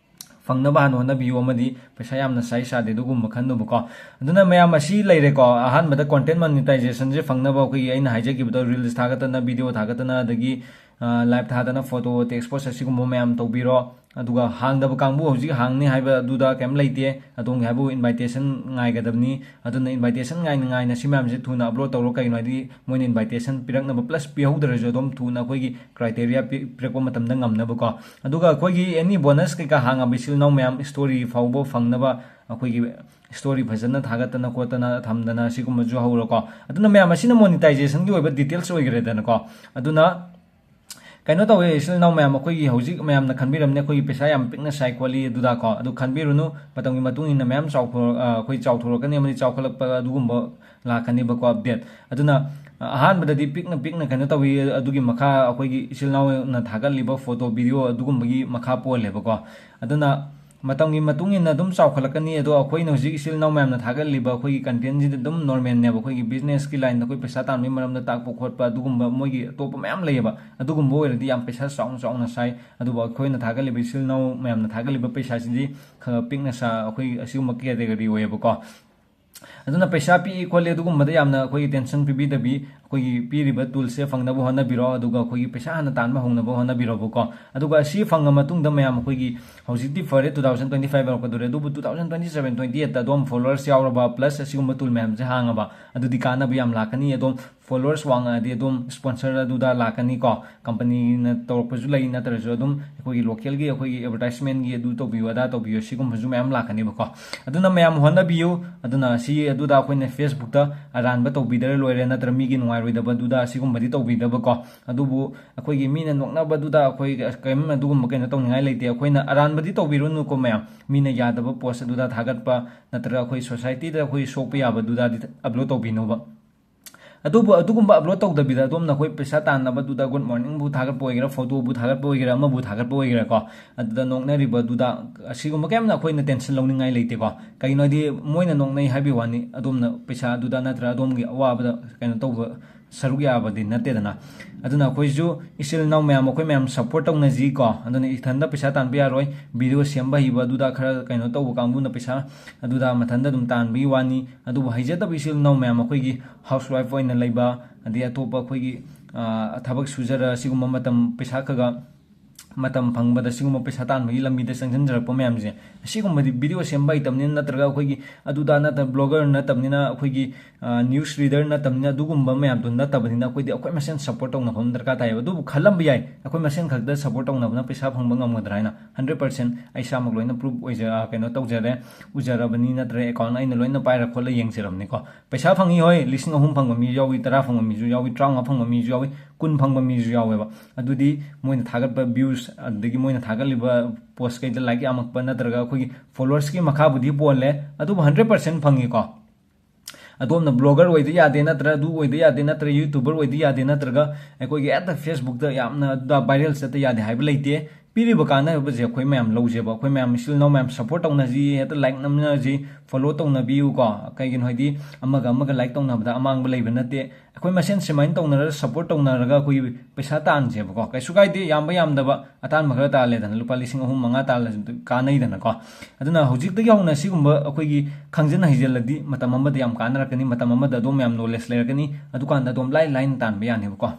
ꯐꯪꯅꯕ ꯍꯥꯟꯅ ꯍꯣꯠꯅꯕꯤꯌꯨ ꯑꯃꯗꯤ ꯄꯩꯁꯥ ꯌꯥꯝꯅ ꯁꯥꯏ ꯁꯥꯗꯦ ꯑꯗꯨꯒꯨꯝꯕ ꯈꯟꯅꯨꯕꯀꯣ꯫ ꯑꯗꯨꯅ ꯃꯌꯥꯝ ꯑꯁꯤ ꯂꯩꯔꯦꯀꯣ꯫ ꯑꯍꯥꯟꯕꯗ content monetizationꯁꯦ ꯐꯪꯅꯕ ꯑꯩꯈꯣꯏꯒꯤ ꯑꯩꯅ ꯍꯥꯏꯖꯈꯤꯕꯗꯣ reels ꯊꯥꯒꯠꯇꯅ, video ꯊꯥꯒꯠꯇꯅ, ꯑꯗꯒꯤ, ꯑ, live ꯊꯥꯗꯅ, photo text post ꯑꯁꯤꯒꯨꯝꯕ ꯃꯌꯥꯝ ꯇꯧꯕꯤꯔꯣ꯫ ꯑꯗꯨꯒ ꯍꯥꯡꯗꯕ ꯀꯥꯡꯕꯨ ꯍꯧꯖꯤꯛ ꯍꯥꯡꯅꯤ ꯍꯥꯏꯕ ꯑꯗꯨꯗ ꯀꯩꯝ ꯂꯩꯇꯦ꯫ ꯑꯗꯣꯝꯒꯤ ꯍꯥꯏꯕꯨ invitation ꯉꯥꯏꯒꯗꯕꯅꯤ꯫ ꯑꯗꯨꯅ invitation ꯉꯥꯏꯅ ꯉꯥꯏꯅ ꯁꯤ ꯃꯌꯥꯝꯁꯦ ꯊꯨꯅ upload ꯇꯧꯔꯣ꯫ ꯀꯩꯒꯤꯅꯣ ꯍꯥꯏꯗꯤ ꯃꯣꯏꯅ invitation ꯄꯤꯔꯛꯅꯕ plus ꯄꯤꯍꯧꯗ꯭ꯔꯁꯨ ꯑꯗꯨꯝ ꯊꯨꯅ ꯑꯩꯈꯣꯏꯒꯤ criteria ꯄꯤ-, ꯄꯤꯔꯛꯄ ꯃꯇꯝꯗ ꯉꯝꯅꯕꯀꯣ꯫ ꯑꯗꯨꯒ ꯑꯩꯈꯣꯏꯒꯤ any bonus ꯀꯩꯀꯥ ꯍꯥꯡꯉꯕ ꯏꯆꯤꯜ ꯏꯅꯥꯎ ꯃꯌꯥꯝ story ꯐꯥꯎꯕ ꯐꯪꯅꯕ ꯑꯩꯈꯣꯏꯒꯤ story ꯐꯖꯅ ꯊꯥꯒꯠꯇꯅ ꯈꯣꯠꯇꯅ ꯊꯝꯗꯅ ꯁꯤꯒꯨꯝꯕꯁꯨ ꯍꯧꯔꯣꯀꯣ꯫ ꯑꯗꯨꯅ ꯃꯌꯥꯝ ꯑꯁꯤꯅ monetizationꯒꯤ ꯑꯣꯏꯕ details ꯑꯣꯏꯈ꯭ꯔꯦꯗꯅꯀꯣ꯫ ꯑꯗꯨꯅ ꯀꯩꯅꯣ ꯇꯧꯋꯦ, ꯏꯆꯤꯜ ꯏꯅꯥꯎ ꯃꯌꯥꯝ, ꯑꯩꯈꯣꯏꯒꯤ ꯍꯧꯖꯤꯛ ꯃꯌꯥꯝꯅ ꯈꯟꯕꯤꯔꯝꯅꯤ, ꯑꯩꯈꯣꯏꯒꯤ ꯄꯩꯁꯥ ꯌꯥꯝ ꯄꯤꯛꯅ ꯁꯥꯏ ꯈꯣꯠꯂꯤ ꯑꯗꯨꯗ ꯀꯣ, ꯑꯗꯨ ꯈꯟꯕꯤꯔꯨꯅꯨ꯫ ꯃꯇꯝꯒꯤ ꯃꯇꯨꯡ ꯏꯟꯅ ꯃꯌꯥꯝ ꯆꯥꯎꯊꯣꯔꯛ-, ꯑ, ꯑꯩꯈꯣꯏ ꯆꯥꯎꯊꯣꯔꯛꯀꯅꯤ ꯑꯃꯗꯤ ꯆꯥꯎꯈꯠꯂꯛꯄ ꯑꯗꯨꯒꯨꯝꯕ ꯂꯥꯛꯀꯅꯦꯕꯀꯣ, update꯫ ꯑꯗꯨꯅ, ꯑ, ꯑꯍꯥꯟꯕꯗꯗꯤ ꯄꯤꯛꯅ ꯄꯤꯛꯅ ꯀꯩꯅꯣ ꯇꯧꯋꯤ, ꯑꯗꯨꯒꯤ ꯃꯈꯥ ꯑꯩꯈꯣꯏꯒꯤ ꯏꯆꯤꯜ ꯏꯅꯥꯎꯅ ꯊꯥꯒꯠꯂꯤꯕ photo, video ꯑꯗꯨꯒꯨꯝꯕꯒꯤ ꯃꯈꯥ ꯄꯣꯜꯂꯦꯕꯀꯣ꯫ ꯑꯗꯨꯅ ꯃꯇꯝꯒꯤ ꯃꯇꯨꯡ ꯏꯟꯅ ꯑꯗꯨꯝ ꯆꯥꯎꯈꯠꯂꯛꯀꯅꯤ꯫ ꯑꯗꯣ ꯑꯩꯈꯣꯏꯅ ꯍꯧꯖꯤꯛ ꯏꯆꯤꯜ ꯏꯅꯥꯎ ꯃꯌꯥꯝꯅ ꯊꯥꯒꯠꯂꯤꯕ ꯑꯩꯈꯣꯏꯒꯤ content ꯁꯤꯗꯤ ꯑꯗꯨꯝ normal ꯅꯦꯕ꯫ ꯑꯩꯈꯣꯏꯒꯤ business ꯀꯤ line ꯗ ꯑꯩꯈꯣꯏ ꯄꯩꯁꯥ ꯇꯥꯟꯕꯒꯤ ꯃꯔꯝꯗ ꯇꯥꯛꯄ ꯈꯣꯠꯄ ꯑꯗꯨꯒꯨꯝꯕ ꯃꯣꯏꯒꯤ ꯑꯇꯣꯞꯄ ꯃꯌꯥꯝ ꯂꯩꯌꯦꯕ꯫ ꯑꯗꯨꯒꯨꯝꯕ ꯑꯣꯏꯔꯗꯤ ꯌꯥꯝ ꯄꯩꯁꯥ ꯆꯥꯎꯅ ꯆꯥꯎꯅ ꯁꯥꯏ꯫ ꯑꯗꯨꯕꯨ ꯑꯩꯈꯣꯏꯅ ꯊꯥꯒꯠꯂꯤꯕ ꯏꯆꯤꯜ ꯏꯅꯥꯎ ꯃꯌꯥꯝꯅ ꯊꯥꯒꯠꯂꯤꯕ ꯄꯩꯁꯥꯁꯤꯗꯤ ꯈꯔ ꯄꯤꯛꯅ ꯁꯥ-, ꯑꯩꯈꯣꯏ ꯑꯁꯤꯒꯨꯝꯕ category ꯑꯣꯏꯌꯦꯕꯀꯣ꯫ ꯑꯗꯨꯅ ꯄꯩꯁꯥ ꯄꯤꯛꯏ ꯈꯣꯠꯂꯤ ꯑꯗꯨꯒꯨꯝꯕꯗ ꯌꯥꯝꯅ ꯑꯩꯈꯣꯏꯒꯤ tension ꯄꯤꯕꯤꯗꯕꯤ, ꯑꯩꯈꯣꯏꯒꯤ ꯄꯤꯔꯤꯕ tools ꯁꯦ ꯐꯪꯅꯕ ꯍꯣꯠꯅꯕꯤꯔꯣ, ꯑꯗꯨꯒ ꯑꯩꯈꯣꯏꯒꯤ ꯄꯩꯁꯥ ꯍꯥꯟꯅ ꯇꯥꯟꯕ ꯍꯧꯅꯕ ꯍꯣꯠꯅꯕꯤꯔꯣꯕꯀꯣ꯫ ꯑꯗꯨꯒ ꯑꯁꯤ ꯐꯪꯉ ꯃꯇꯨꯡꯗ ꯃꯌꯥꯝ ꯑꯩꯈꯣꯏꯒꯤ ꯍꯧꯖꯤꯛꯇꯤ ꯐꯔꯦ, two thousand twenty five ꯌꯧꯔꯛꯀꯗꯧꯔꯦ, ꯑꯗꯨꯕꯨ two thousand twenty seven twenty eight ꯇ ꯑꯗꯨꯝ followers ꯌꯥꯎꯔꯕ plus ꯑꯁꯤꯒꯨꯝꯕ tool ꯃꯌꯥꯝꯁꯦ ꯍꯥꯡꯉꯕ, ꯑꯗꯨꯗꯤ ꯀꯥꯟꯅꯕ ꯌꯥꯝ ꯂꯥꯛꯀꯅꯤ꯫ ꯑꯗꯨꯝ followers ꯋꯥꯡꯉꯛꯑꯗꯤ ꯑꯗꯨꯝ sponsor ꯑꯗꯨꯗ ꯂꯥꯛꯀꯅꯤꯀꯣ꯫ Company ꯅ ꯇꯧꯔꯛꯄꯁꯨ ꯂꯩ, ꯅꯠꯇ꯭ꯔꯁꯨ ꯑꯗꯨꯝ ꯑꯩꯈꯣꯏꯒꯤ local ꯒꯤ ꯑꯩꯈꯣꯏꯒꯤ advertisement ꯒꯤ ꯑꯗꯨ ꯇꯧꯕꯤꯌꯨ, ꯑꯗꯥ ꯇꯧꯕꯤꯌꯨ, ꯁꯤꯒꯨꯝꯕꯁꯨ ꯃꯌꯥꯝ ꯂꯥꯛꯀꯅꯦꯕꯀꯣ꯫ ꯑꯗꯨꯅ ꯃꯌꯥꯝ ꯍꯣꯠꯅꯕꯤꯌꯨ꯫ ꯑꯗꯨꯅ ꯁꯤ ꯑꯗꯨꯗ ꯑꯩꯈꯣꯏꯅ Facebook ꯇ ꯑꯔꯥꯟꯕ ꯇꯧꯕꯤꯗ꯭ꯔ ꯂꯣꯏꯔꯦ, ꯅꯠꯇ꯭ꯔ ꯃꯤꯒꯤ ꯅꯨꯡꯉꯥꯏꯔꯣꯏꯗꯕꯗꯨꯗ ꯁꯤꯒꯨꯝꯕꯗꯤ ꯇꯧꯕꯤꯗꯕꯀꯣ꯫ ꯑꯗꯨꯕꯨ ꯑꯩꯈꯣꯏꯒꯤ ꯃꯤꯅ ꯅꯣꯛꯅꯕꯗꯨꯗ ꯑꯩꯈꯣꯏ ꯀꯔꯤꯝ ꯑꯗꯨꯒꯨꯝꯕ ꯀꯩꯅꯣ ꯇꯧꯅꯤꯡꯉꯥꯏ ꯂꯩꯇꯦ꯫ ꯑꯩꯈꯣꯏꯅ ꯑꯔꯥꯟꯕꯗꯤ ꯇꯧꯕꯤꯔꯨꯅꯨꯀꯣ ꯃꯌꯥꯝ꯫ ꯃꯤꯅ ꯌꯥꯗꯕ post ꯑꯗꯨꯗ ꯊꯥꯒꯠꯄ, ꯅꯠꯇ꯭ꯔꯒ ꯑꯩꯈꯣꯏ society ꯗ ꯑꯩꯈꯣꯏ ꯁꯣꯛꯄ ꯌꯥꯕꯗꯨꯗꯗꯤ upload ꯇꯧꯕꯤꯅꯨꯕ꯫ ꯑꯗꯨꯕꯨ ꯑꯗꯨꯒꯨꯝꯕ upload ꯇꯧꯗꯕꯤꯗ ꯑꯗꯣꯝꯅ ꯑꯩꯈꯣꯏ ꯄꯩꯁꯥ ꯇꯥꯟꯅꯕꯗꯨꯗ good morning ꯕꯨ ꯊꯥꯒꯠꯄ ꯑꯣꯏꯒꯦꯔꯥ, photo ꯕꯨ ꯊꯥꯒꯠꯄ ꯑꯣꯏꯒꯦꯔꯥ, ꯑꯃꯕꯨ ꯊꯥꯒꯠꯄ ꯑꯣꯏꯒꯦꯔꯥꯀꯣ, ꯑꯗꯨꯗ ꯅꯣꯛꯅꯔꯤꯕꯗꯨꯗ ꯑꯁꯤꯒꯨꯝꯕ ꯀꯌꯥꯝꯅ ꯑꯩꯈꯣꯏꯅ tension ꯂꯧꯅꯤꯡꯉꯥꯏ ꯂꯩꯇꯦꯀꯣ꯫ ꯀꯩꯒꯤꯅꯣ ꯍꯥꯏꯗꯤ ꯃꯣꯏꯅ ꯅꯣꯛꯅꯩ ꯍꯥꯏꯕꯒꯤ ꯋꯥꯅꯤ, ꯑꯗꯣꯝꯅ ꯄꯩꯁꯥ ꯑꯗꯨꯗ ꯅꯠꯇ꯭ꯔ ꯑꯗꯣꯝꯒꯤ ꯑꯋꯥꯕꯗ ꯀꯩꯅꯣ ꯇꯧꯕ ꯁꯔꯨꯛ ꯌꯥꯕꯗꯤ ꯅꯠꯇꯦꯗꯅ꯫ ꯑꯗꯨꯅ ꯑꯩꯈꯣꯏꯁꯨ ꯏꯆꯤꯜ ꯏꯅꯥꯎ ꯃꯌꯥꯝ ꯑꯩꯈꯣꯏ ꯃꯌꯥꯝ support ꯇꯧꯅꯁꯤꯀꯣ꯫ ꯑꯗꯨꯅ ꯏꯊꯟꯗ ꯄꯩꯁꯥ ꯇꯥꯟꯕ ꯌꯥꯔꯣꯏ, video ꯁꯦꯝꯕ ꯍꯩꯕ ꯑꯗꯨꯗ ꯈꯔ ꯀꯩꯅꯣ ꯇꯧꯕ ꯀꯥꯡꯕꯨꯅ ꯄꯩꯁꯥ ꯑꯗꯨꯗ ꯃꯊꯟꯇ ꯑꯗꯨꯝ ꯇꯥꯟꯕꯒꯤ ꯋꯥꯅꯤ꯫ ꯑꯗꯨꯕꯨ ꯍꯩꯖꯗꯕ ꯏꯆꯤꯜ ꯏꯅꯥꯎ ꯃꯌꯥꯝ ꯑꯩꯈꯣꯏꯒꯤ housewife ꯑꯣꯏꯅ ꯂꯩꯕ, ꯑꯗꯩ ꯑꯇꯣꯞꯄ ꯑꯩꯈꯣꯏꯒꯤ, ꯑ, ꯊꯕꯛ ꯁꯨꯖꯔ ꯁꯤꯒꯨꯝꯕ ꯃꯇꯝ ꯄꯩꯁꯥ ꯈꯔ ꯈꯔ ꯃꯇꯝ ꯐꯪꯕꯗ ꯁꯤꯒꯨꯝꯕ ꯄꯩꯁꯥ ꯇꯥꯟꯕꯒꯤ ꯂꯝꯕꯤꯗ ꯆꯪꯁꯤꯟꯖꯔꯛꯄ ꯃꯌꯥꯝꯁꯦ, ꯑꯁꯤꯒꯨꯝꯕꯗꯤ video ꯁꯦꯝꯕ ꯍꯩꯇꯕꯅꯤꯅ, ꯅꯠꯇ꯭ꯔꯒ ꯑꯩꯈꯣꯏꯒꯤ ꯑꯗꯨꯗ ꯅꯠꯇ-, blogger ꯅꯠꯇꯕꯅꯤꯅ, ꯑꯩꯈꯣꯏꯒꯤ, ꯑ, news reader ꯅꯠꯇꯕꯅꯤꯅ, ꯑꯗꯨꯒꯨꯝꯕ ꯃꯌꯥꯝꯗꯣ ꯅꯠꯇꯕꯅꯤꯅ, ꯑꯩꯈꯣꯏꯗꯤ ꯑꯩꯈꯣꯏ ꯃꯁꯦꯟ support ꯇꯧꯅꯕ ꯑꯃ ꯗꯔꯀꯥꯔ ꯇꯥꯏꯌꯦꯕ꯫ ꯑꯗꯨꯕꯨ ꯈꯜꯂꯝꯕ ꯌꯥꯏ, ꯑꯩꯈꯣꯏ ꯃꯁꯦꯟ ꯈꯛꯇ support ꯇꯧꯅꯕꯅ ꯄꯩꯁꯥ ꯐꯪꯕ ꯉꯝꯒꯗ꯭ꯔꯥ ꯍꯥꯏꯅ꯫ Hundred percent ꯑꯩ ꯏꯁꯥꯃꯛ ꯂꯣꯏꯅ proof ꯑꯣꯏꯖ-, ꯑ, ꯀꯩꯅꯣ ꯇꯧꯖꯔꯦ, ꯎꯖꯔꯕꯅꯤ, ꯅꯠꯇ꯭ꯔꯒ account ꯑꯩꯅ ꯂꯣꯏꯅ ꯄꯥꯏꯔ ꯈꯣꯠꯂ ꯌꯦꯡꯖꯔꯕꯅꯤꯀꯣ꯫ ꯄꯩꯁꯥ ꯐꯪꯉꯤ, ꯍꯣꯏ, ꯂꯤꯁꯤꯡ ꯑꯍꯨꯝ ꯐꯪꯕ ꯃꯤꯁꯨ ꯌꯥꯎꯏ, ꯇꯔꯥ ꯐꯪꯕ ꯃꯤꯁꯨ ꯌꯥꯎꯏ, ꯇꯔꯥꯃꯉꯥ ꯐꯪꯕ ꯃꯤꯁꯨ ꯌꯥꯎꯏ, ꯀꯨꯟ ꯐꯪꯕ ꯃꯤꯁꯨ ꯌꯥꯎꯋꯦꯕ꯫ ꯑꯗꯨꯗꯤ ꯃꯣꯏꯅ ꯊꯥꯒꯠꯄ views, ꯑꯗꯨꯗꯒꯤ ꯃꯣꯏꯅ ꯊꯥꯒꯠꯂꯤꯕ post ꯀꯩꯗ like ꯌꯥꯝꯃꯛꯄ ꯅꯠꯇ꯭ꯔꯒ ꯑꯩꯈꯣꯏꯒꯤ followers ꯀꯤ ꯃꯈꯥꯕꯨꯗꯤ ꯄꯣꯜꯂꯦ, ꯑꯗꯨꯕꯨ hundred percent ꯐꯪꯉꯤꯀꯣ꯫ ꯑꯗꯣꯝꯅ blogger ꯑꯣꯏꯗ ꯌꯥꯗꯦ, ꯅꯠꯇ꯭ꯔ ꯑꯗꯨ ꯑꯣꯏꯗ ꯌꯥꯗꯦ, ꯅꯠꯇ꯭ꯔ YouTuber ꯑꯣꯏꯗ ꯌꯥꯗꯦ, ꯅꯠꯇ꯭ꯔꯒ ꯑꯩꯈꯣꯏꯒꯤ ꯍꯦꯛꯇ Facebook ꯇ ꯌꯥꯝꯅ ꯑꯗꯨꯗ viral ꯆꯠꯇ ꯌꯥꯗꯦ ꯍꯥꯏꯕ ꯂꯩꯇꯦ꯫ ꯄꯤꯔꯤꯕ ꯀꯥꯟꯅꯕꯁꯦ ꯑꯩꯈꯣꯏ ꯃꯌꯥꯝ ꯂꯧꯁꯦꯕ, ꯑꯩꯈꯣꯏ ꯃꯌꯥꯝ ꯏꯆꯤꯜ ꯏꯅꯥꯎ ꯃꯌꯥꯝ support ꯇꯧꯅꯁꯤ, ꯍꯦꯛꯇ like ꯅꯝꯅꯁꯤ, follow ꯇꯧꯅꯕꯤꯌꯨꯀꯣ꯫ ꯀꯩꯒꯤꯅꯣ ꯍꯥꯏꯗꯤ ꯑꯃꯒ ꯑꯃꯒ like ꯇꯧꯅꯕꯗ ꯑꯃꯥꯡꯕ ꯂꯩꯕ ꯅꯠꯇꯦ꯫ ꯑꯩꯈꯣꯏ ꯃꯁꯦꯟ ꯁꯨꯃꯥꯏꯅ ꯇꯧꯅꯔꯒ support ꯇꯧꯅꯔꯒ ꯑꯩꯈꯣꯏ ꯄꯩꯁꯥ ꯇꯥꯟꯁꯦꯕꯀꯣ꯫ ꯀꯩꯁꯨ ꯀꯥꯏꯗꯦ, ꯌꯥꯝꯕ ꯌꯥꯝꯗꯕ ꯑꯇꯥꯟꯕ ꯈꯔ ꯇꯥꯜꯂꯦꯗꯅ, ꯂꯨꯄꯥ ꯂꯤꯁꯤꯡ ꯑꯍꯨꯝ ꯃꯉꯥ ꯇꯥꯜꯂꯁꯨ ꯀꯥꯟꯅꯩꯗꯅꯀꯣ꯫ ꯑꯗꯨꯅ ꯍꯧꯖꯤꯛꯇꯒꯤ ꯍꯧꯅ ꯁꯤꯒꯨꯝꯕ ꯑꯩꯈꯣꯏꯒꯤ ꯈꯪꯖꯤꯟ ꯍꯩꯖꯤꯜꯂꯗꯤ ꯃꯇꯝ ꯑꯃꯗ ꯌꯥꯝ ꯀꯥꯟꯅꯔꯛꯀꯅꯤ, ꯃꯇꯝ ꯑꯃꯗ ꯑꯗꯣꯝ ꯌꯥꯝ knowledge ꯂꯩꯔꯛꯀꯅꯤ, ꯑꯗꯨꯀꯥꯟꯗ ꯑꯗꯣꯝ ꯂꯥꯏ ꯂꯥꯏꯅ ꯇꯥꯟꯕ ꯌꯥꯅꯦꯕꯀꯣ꯫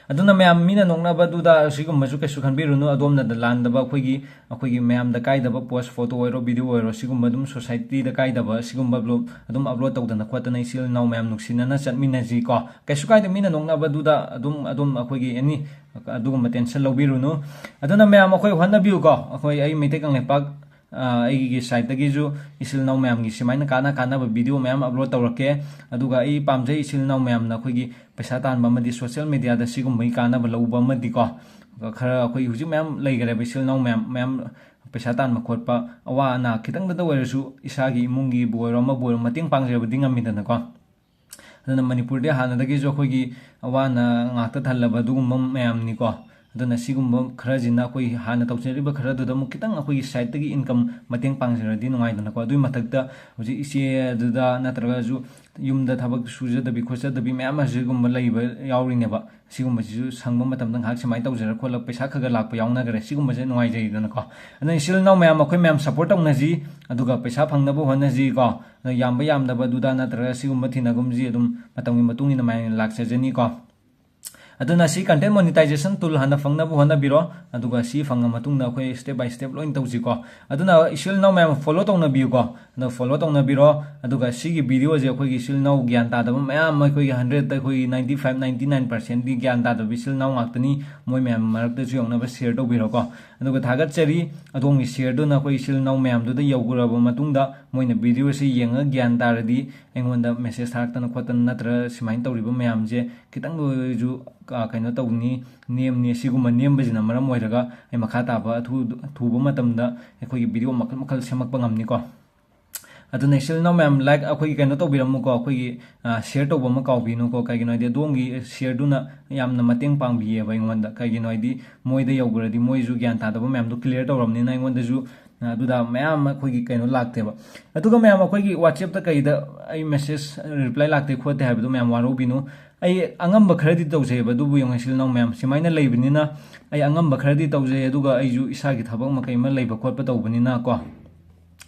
ꯑꯗꯨꯅ ꯃꯌꯥꯝ ꯃꯤꯅ ꯅꯣꯛꯅꯕꯗꯨꯗ ꯁꯤꯒꯨꯝꯕꯁꯨ ꯀꯩꯁꯨ ꯈꯟꯕꯤꯔꯨꯅꯨ, ꯑꯗꯣꯝꯅ ꯂꯥꯟꯗꯕ ꯑꯩꯈꯣꯏꯒꯤ, ꯑꯩꯈꯣꯏꯒꯤ ꯃꯌꯥꯝꯗ ꯀꯥꯏꯗꯕ post, photo ꯑꯣꯏꯔꯣ, video ꯑꯣꯏꯔꯣ, ꯁꯤꯒꯨꯝꯕ ꯑꯗꯨꯝ society ꯗ ꯀꯥꯏꯗꯕ ꯁꯤꯒꯨꯝꯕ vlog ꯑꯗꯨꯝ upload ꯇꯧꯗꯅ ꯈꯣꯠꯇꯅ ꯏꯆꯤꯜ ꯏꯅꯥꯎ ꯃꯌꯥꯝ ꯅꯨꯡꯁꯤꯅꯅ ꯆꯠꯃꯤꯟꯅꯁꯤꯀꯣ꯫ ꯀꯩꯁꯨ ꯀꯥꯏꯗꯦ, ꯃꯤꯅ ꯅꯣꯛꯅꯕꯗꯨꯗ ꯑꯗꯨꯝ, ꯑꯗꯨꯝ ꯑꯩꯈꯣꯏꯒꯤ any ꯑꯗꯨꯒꯨꯝꯕ tension ꯂꯧꯕꯤꯔꯨꯅꯨ꯫ ꯑꯗꯨꯅ ꯃꯌꯥꯝ ꯑꯩꯈꯣꯏ ꯍꯣꯠꯅꯕꯤꯌꯨꯀꯣ, ꯑꯩꯈꯣꯏ, ꯑꯩ ꯃꯩꯇꯩ ꯀꯪꯂꯩꯄꯥꯛ ꯑ, ꯑꯩꯒꯤ side ꯇꯒꯤꯁꯨ ꯏꯆꯤꯜ ꯏꯅꯥꯎ ꯃꯌꯥꯝꯒꯤ ꯁꯨꯃꯥꯏꯅ ꯀꯥꯟꯅ ꯀꯥꯟꯅꯕ video ꯃꯌꯥꯝ upload ꯇꯧꯔꯛꯀꯦ꯫ ꯑꯗꯨꯒ ꯑꯩ ꯄꯥꯝꯖꯩ ꯏꯆꯤꯜ ꯏꯅꯥꯎ ꯃꯌꯥꯝꯅ ꯑꯩꯈꯣꯏꯒꯤ ꯄꯩꯁꯥ ꯇꯥꯟꯕ ꯑꯃꯗꯤ social media ꯗ ꯁꯤꯒꯨꯝꯕꯒꯤ ꯀꯥꯟꯅꯕ ꯂꯧꯕ ꯑꯃꯗꯤꯀꯣ꯫ ꯈꯔ ꯑꯩꯈꯣꯏ ꯍꯧꯖꯤꯛ ꯃꯌꯥꯝ ꯂꯩꯈꯔꯦꯕ ꯏꯆꯤꯜ ꯏꯅꯥꯎ ꯃꯌꯥꯝ, ꯃꯌꯥꯝ ꯄꯩꯁꯥ ꯇꯥꯟꯕ ꯈꯣꯠꯄ, ꯑꯋꯥ ꯑꯅꯥ ꯈꯤꯇꯪꯗꯇ ꯑꯣꯏꯔꯁꯨ ꯏꯁꯥꯒꯤ ꯏꯃꯨꯡꯒꯤꯕꯨ ꯑꯣꯏꯔꯣ ꯑꯃꯕꯨ ꯑꯣꯏꯔꯣ ꯃꯇꯦꯡ ꯄꯥꯡꯖꯕꯗꯤ ꯉꯝꯃꯤꯗꯅꯀꯣ꯫ ꯑꯗꯨꯅ ꯃꯅꯤꯄꯨꯔꯗꯤ ꯍꯥꯟꯅꯗꯒꯤꯁꯨ ꯑꯩꯈꯣꯏꯒꯤ ꯑꯋꯥꯅ ꯉꯥꯛꯇ ꯊꯜꯂꯕ ꯑꯗꯨꯒꯨꯝꯕ ꯃꯌꯥꯝꯅꯤꯀꯣ꯫ ꯑꯗꯨꯅ ꯁꯤꯒꯨꯝꯕ ꯈꯔꯁꯤꯅ ꯑꯩꯈꯣꯏ ꯍꯥꯟꯅ ꯇꯧꯖꯔꯤꯕ ꯈꯔꯗꯨꯗ ꯑꯃꯨꯛ ꯈꯤꯇꯪ ꯑꯩꯈꯣꯏꯒꯤ side ꯇꯒꯤ income ꯃꯇꯦꯡ ꯄꯥꯡꯖꯔꯗꯤ ꯅꯨꯡꯉꯥꯏꯗꯅꯀꯣ꯫ ꯑꯗꯨꯒꯤ ꯃꯊꯛꯇ ꯍꯧꯖꯤꯛ ꯏꯆꯦ ꯑꯗꯨꯗ ꯅꯠꯇ꯭ꯔꯒꯁꯨ ꯌꯨꯝꯗ ꯊꯕꯛ ꯁꯨꯖꯗꯕꯤ ꯈꯣꯠꯆꯗꯕꯤ ꯃꯌꯥꯝ ꯑꯁꯤꯒꯨꯝꯕ ꯂꯩꯕ ꯌꯥꯎꯔꯤꯅꯦꯕ꯫ ꯁꯤꯒꯨꯝꯕꯁꯤꯁꯨ ꯁꯪꯕ ꯃꯇꯝꯗ ꯉꯥꯏꯍꯥꯛ ꯁꯨꯃꯥꯏꯅ ꯇꯧꯖꯔ ꯈꯣꯠꯂꯒ ꯄꯩꯁꯥ ꯈꯔ ꯈꯔ ꯂꯥꯛꯄ ꯌꯥꯎꯅꯈ꯭ꯔꯦ꯫ ꯁꯤꯒꯨꯝꯕꯁꯦ ꯅꯨꯡꯉꯥꯏꯖꯩꯗꯅꯀꯣ꯫ ꯑꯗꯨꯅ ꯏꯆꯤꯜ ꯏꯅꯥꯎ ꯃꯌꯥꯝ ꯑꯩꯈꯣꯏ ꯃꯌꯥꯝ support ꯇꯧꯅꯁꯤ, ꯑꯗꯨꯒ ꯄꯩꯁꯥ ꯐꯪꯅꯕ ꯍꯣꯠꯅꯁꯤꯀꯣ꯫ ꯑꯗꯣ ꯌꯥꯝꯕ ꯌꯥꯝꯗꯕ ꯑꯗꯨꯗ ꯅꯠꯇ꯭ꯔꯒ ꯁꯤꯒꯨꯝꯕ ꯊꯤꯅꯒꯨꯝꯁꯤ ꯑꯗꯨꯝ ꯃꯇꯝꯒꯤ ꯃꯇꯨꯡ ꯏꯟꯅ ꯃꯌꯥꯝ ꯂꯥꯛꯆꯖꯅꯤꯀꯣ꯫ ꯑꯗꯨꯅ ꯁꯤ content monetization tool ꯍꯥꯟꯅ ꯐꯪꯅꯕ ꯍꯣꯠꯅꯕꯤꯔꯣ, ꯑꯗꯨꯒ ꯁꯤ ꯐꯪꯉ ꯃꯇꯨꯡꯗ ꯑꯩꯈꯣꯏ step by step ꯂꯣꯏꯅ ꯇꯧꯁꯤꯀꯣ꯫ ꯑꯗꯨꯅ ꯏꯆꯤꯜ ꯏꯅꯥꯎ ꯃꯌꯥꯝ follow ꯇꯧꯅꯕꯤꯌꯨꯀꯣ, ꯑꯗꯣ follow ꯇꯧꯅꯕꯤꯔꯣ꯫ ꯑꯗꯨꯒ ꯁꯤꯒꯤ video ꯁꯦ ꯑꯩꯈꯣꯏꯒꯤ ꯏꯆꯤꯜ ꯏꯅꯥꯎ ꯒ꯭ꯌꯥꯟ ꯇꯥꯗꯕ ꯃꯌꯥꯝ ꯑꯃ, ꯑꯩꯈꯣꯏꯒꯤ hundred ꯇ ꯑꯩꯈꯣꯏꯒꯤ ninety five, ninety nine percent ꯗꯤ ꯒ꯭ꯌꯥꯟ ꯇꯥꯗꯕ ꯏꯆꯤꯜ ꯏꯅꯥꯎ ꯉꯥꯛꯇꯅꯤ, ꯃꯣꯏ ꯃꯌꯥꯝ ꯃꯔꯛꯇꯁꯨ ꯌꯧꯅꯕ share ꯇꯧꯕꯤꯔꯣꯀꯣ꯫ ꯑꯗꯨꯒ ꯊꯥꯒꯠꯆꯔꯤ꯫ ꯑꯗꯣꯝꯒꯤ shareꯗꯨꯅ ꯑꯩꯈꯣꯏ ꯏꯆꯤꯜ ꯏꯅꯥꯎ ꯃꯌꯥꯝꯗꯨꯗ ꯌꯧꯈ꯭ꯔꯕ ꯃꯇꯨꯡꯗ, ꯃꯣꯏꯅ video ꯑꯁꯤ ꯌꯦꯡꯉꯒ ꯒ꯭ꯌꯥꯟ ꯇꯥꯔꯗꯤ, ꯑꯩꯉꯣꯟꯗ message ꯊꯥꯔꯛꯇꯅ ꯈꯣꯠꯇꯅ ꯅꯠꯇ꯭ꯔꯒ ꯁꯨꯃꯥꯏꯅ ꯇꯧꯔꯤꯕ ꯃꯌꯥꯝꯁꯦ ꯈꯤꯇꯪꯗ ꯑꯣꯏꯔꯁꯨ, ꯑ, ꯀꯩꯅꯣ ꯇꯧꯅꯤ, ꯅꯦꯝꯅꯤ, ꯁꯤꯒꯨꯝꯕ ꯅꯦꯝꯕꯁꯤꯅ ꯃꯔꯝ ꯑꯣꯏꯔꯒ ꯑꯩ ꯃꯈꯥ ꯇꯥꯕ ꯑꯊꯨ-, ꯊꯨꯕ ꯃꯇꯝꯗ ꯑꯩꯈꯣꯏꯒꯤ video ꯃꯈꯜ ꯃꯈꯜ ꯁꯦꯝꯃꯛꯄ ꯉꯝꯅꯤꯀꯣ꯫ ꯑꯗꯨꯅ ꯏꯆꯤꯜ ꯏꯅꯥꯎ ꯃꯌꯥꯝ, like, ꯑꯩꯈꯣꯏꯒꯤ ꯀꯩꯅꯣ ꯇꯧꯕꯤꯔꯝꯃꯨꯀꯣ, ꯑꯩꯈꯣꯏꯒꯤ, ꯑ, share ꯇꯧꯕ ꯑꯃ ꯀꯥꯎꯕꯤꯅꯨꯀꯣ꯫ ꯀꯩꯒꯤꯅꯣ ꯍꯥꯏꯗꯤ ꯑꯗꯣꯝꯒꯤ shareꯗꯨꯅ ꯌꯥꯝꯅ ꯃꯇꯦꯡ ꯄꯥꯡꯕꯤꯌꯦꯕ ꯑꯩꯉꯣꯟꯗ꯫ ꯀꯩꯒꯤꯅꯣ ꯍꯥꯏꯗꯤ ꯃꯣꯏꯗ ꯌꯧꯈ꯭ꯔꯗꯤ ꯃꯣꯏꯁꯨ ꯒ꯭ꯌꯥꯟ ꯇꯥꯗꯕ ꯃꯌꯥꯝꯗꯣ clear ꯇꯧꯔꯕꯅꯤꯅ ꯑꯩꯉꯣꯟꯗꯁꯨ, ꯑ, ꯑꯗꯨꯗ ꯃꯌꯥꯝ ꯑꯩꯈꯣꯏꯒꯤ ꯀꯩꯅꯣ ꯂꯥꯛꯇꯦꯕ꯫ ꯑꯗꯨꯒ ꯃꯌꯥꯝ ꯑꯩꯈꯣꯏꯒꯤ WhatsAppꯇ ꯀꯩꯗ ꯑꯩ message reply ꯂꯥꯛꯇꯦ ꯈꯣꯠꯇꯦ ꯍꯥꯏꯕꯗꯣ ꯃꯌꯥꯝ ꯋꯥꯔꯧꯕꯤꯅꯨ꯫ ꯑꯩ ꯑꯉꯝꯕ ꯈꯔꯗꯤ ꯇꯧꯖꯩꯑꯕ, ꯑꯗꯨꯕꯨ ꯌꯦꯡꯉꯣ ꯏꯆꯤꯜ ꯏꯅꯥꯎ ꯃꯌꯥꯝ, ꯁꯨꯃꯥꯏꯅ ꯂꯩꯕꯅꯤꯅ ꯑꯩ ꯑꯉꯝꯕ ꯈꯔꯗꯤ ꯇꯧꯖꯩ, ꯑꯗꯨꯒ ꯑꯩꯁꯨ ꯏꯁꯥꯒꯤ ꯊꯕꯛ ꯃꯀꯩ ꯑꯃ ꯂꯩꯕ ꯈꯣꯠꯄ ꯇꯧꯕꯅꯤꯅ ꯀꯣ,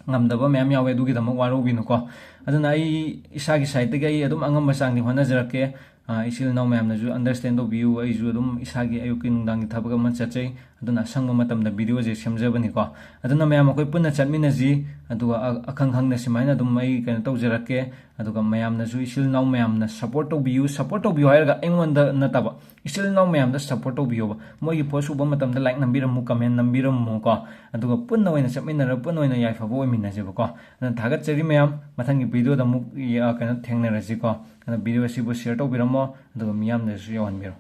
ꯉꯝꯗꯕ ꯃꯌꯥꯝ ꯌꯥꯎꯋꯦ, ꯑꯗꯨꯒꯤꯗꯃꯛ ꯋꯥꯔꯧꯕꯤꯅꯨꯀꯣ꯫ ꯑꯗꯨꯅ ꯑꯩ ꯏꯁꯥꯒꯤ sideꯇꯒꯤ ꯑꯩ ꯑꯗꯨꯝ ꯑꯉꯝꯕ ꯆꯥꯡꯗꯤ ꯍꯣꯠꯅꯖꯔꯛꯀꯦ꯫ ꯑ, ꯏꯆꯤꯜ ꯏꯅꯥꯎ ꯃꯌꯥꯝꯅꯁꯨ understand ꯇꯧꯕꯤꯌꯨ, ꯑꯩꯁꯨ ꯑꯗꯨꯝ ꯏꯁꯥꯒꯤ ꯑꯌꯨꯛꯀꯤ ꯅꯨꯡꯗꯥꯡꯒꯤ ꯊꯕꯛ ꯑꯃ ꯆꯠꯆꯩ, ꯑꯗꯨꯅ ꯑꯁꯪꯕ ꯃꯇꯝꯗ videoꯁꯦ ꯁꯦꯝꯖꯕꯅꯤꯀꯣ꯫ ꯑꯗꯨꯅ ꯃꯌꯥꯝ ꯑꯩꯈꯣꯏ ꯄꯨꯟꯅ ꯆꯠꯃꯤꯟꯅꯁꯤ, ꯑꯗꯨꯒ ꯑ-, ꯑꯈꯪ ꯈꯪꯅ ꯁꯨꯃꯥꯏꯅ ꯑꯗꯨꯝ ꯑꯩ ꯀꯩꯅꯣ ꯇꯧꯖꯔꯛꯀꯦ꯫ ꯑꯗꯨꯒ ꯃꯌꯥꯝꯅꯁꯨ, ꯏꯆꯤꯜ ꯏꯅꯥꯎ ꯃꯌꯥꯝꯅ support ꯇꯧꯕꯤꯌꯨ, support ꯇꯧꯕꯤꯌꯨ ꯍꯥꯏꯔꯒ ꯑꯩꯉꯣꯟꯗ ꯅꯠꯇꯕ, ꯏꯆꯤꯜ ꯏꯅꯥꯎ ꯃꯌꯥꯝꯗ support ꯇꯧꯕꯤꯌꯣꯕ꯫ ꯃꯣꯏꯒꯤ post ꯎꯕ ꯃꯇꯝꯗ like ꯅꯝꯕꯤꯔꯝꯃꯨ, comment ꯅꯝꯕꯤꯔꯝꯃꯨꯀꯣ, ꯑꯗꯨꯒ ꯄꯨꯟꯅ ꯑꯣꯏꯅ ꯆꯠꯃꯤꯟꯅꯔꯒ ꯄꯨꯟꯅ ꯑꯣꯏꯅ ꯌꯥꯏꯐꯕ ꯑꯣꯏꯃꯤꯟꯅꯁꯦꯕꯀꯣ꯫ ꯑꯗꯨꯅ ꯊꯥꯒꯠꯆꯔꯤ ꯃꯌꯥꯝ, ꯃꯊꯪꯒꯤ videoꯗ ꯑꯃꯨꯛ, ꯑ, ꯀꯩꯅꯣ, ꯊꯦꯡꯅꯔꯁꯤꯀꯣ꯫ ꯑꯗꯨꯅ video ꯑꯁꯤꯕꯨ share ꯇꯧꯕꯤꯔꯝꯃꯣ, ꯑꯗꯨꯒ ꯃꯤꯌꯥꯝꯗꯁꯨ ꯌꯧꯍꯟꯕꯤꯔꯣ꯫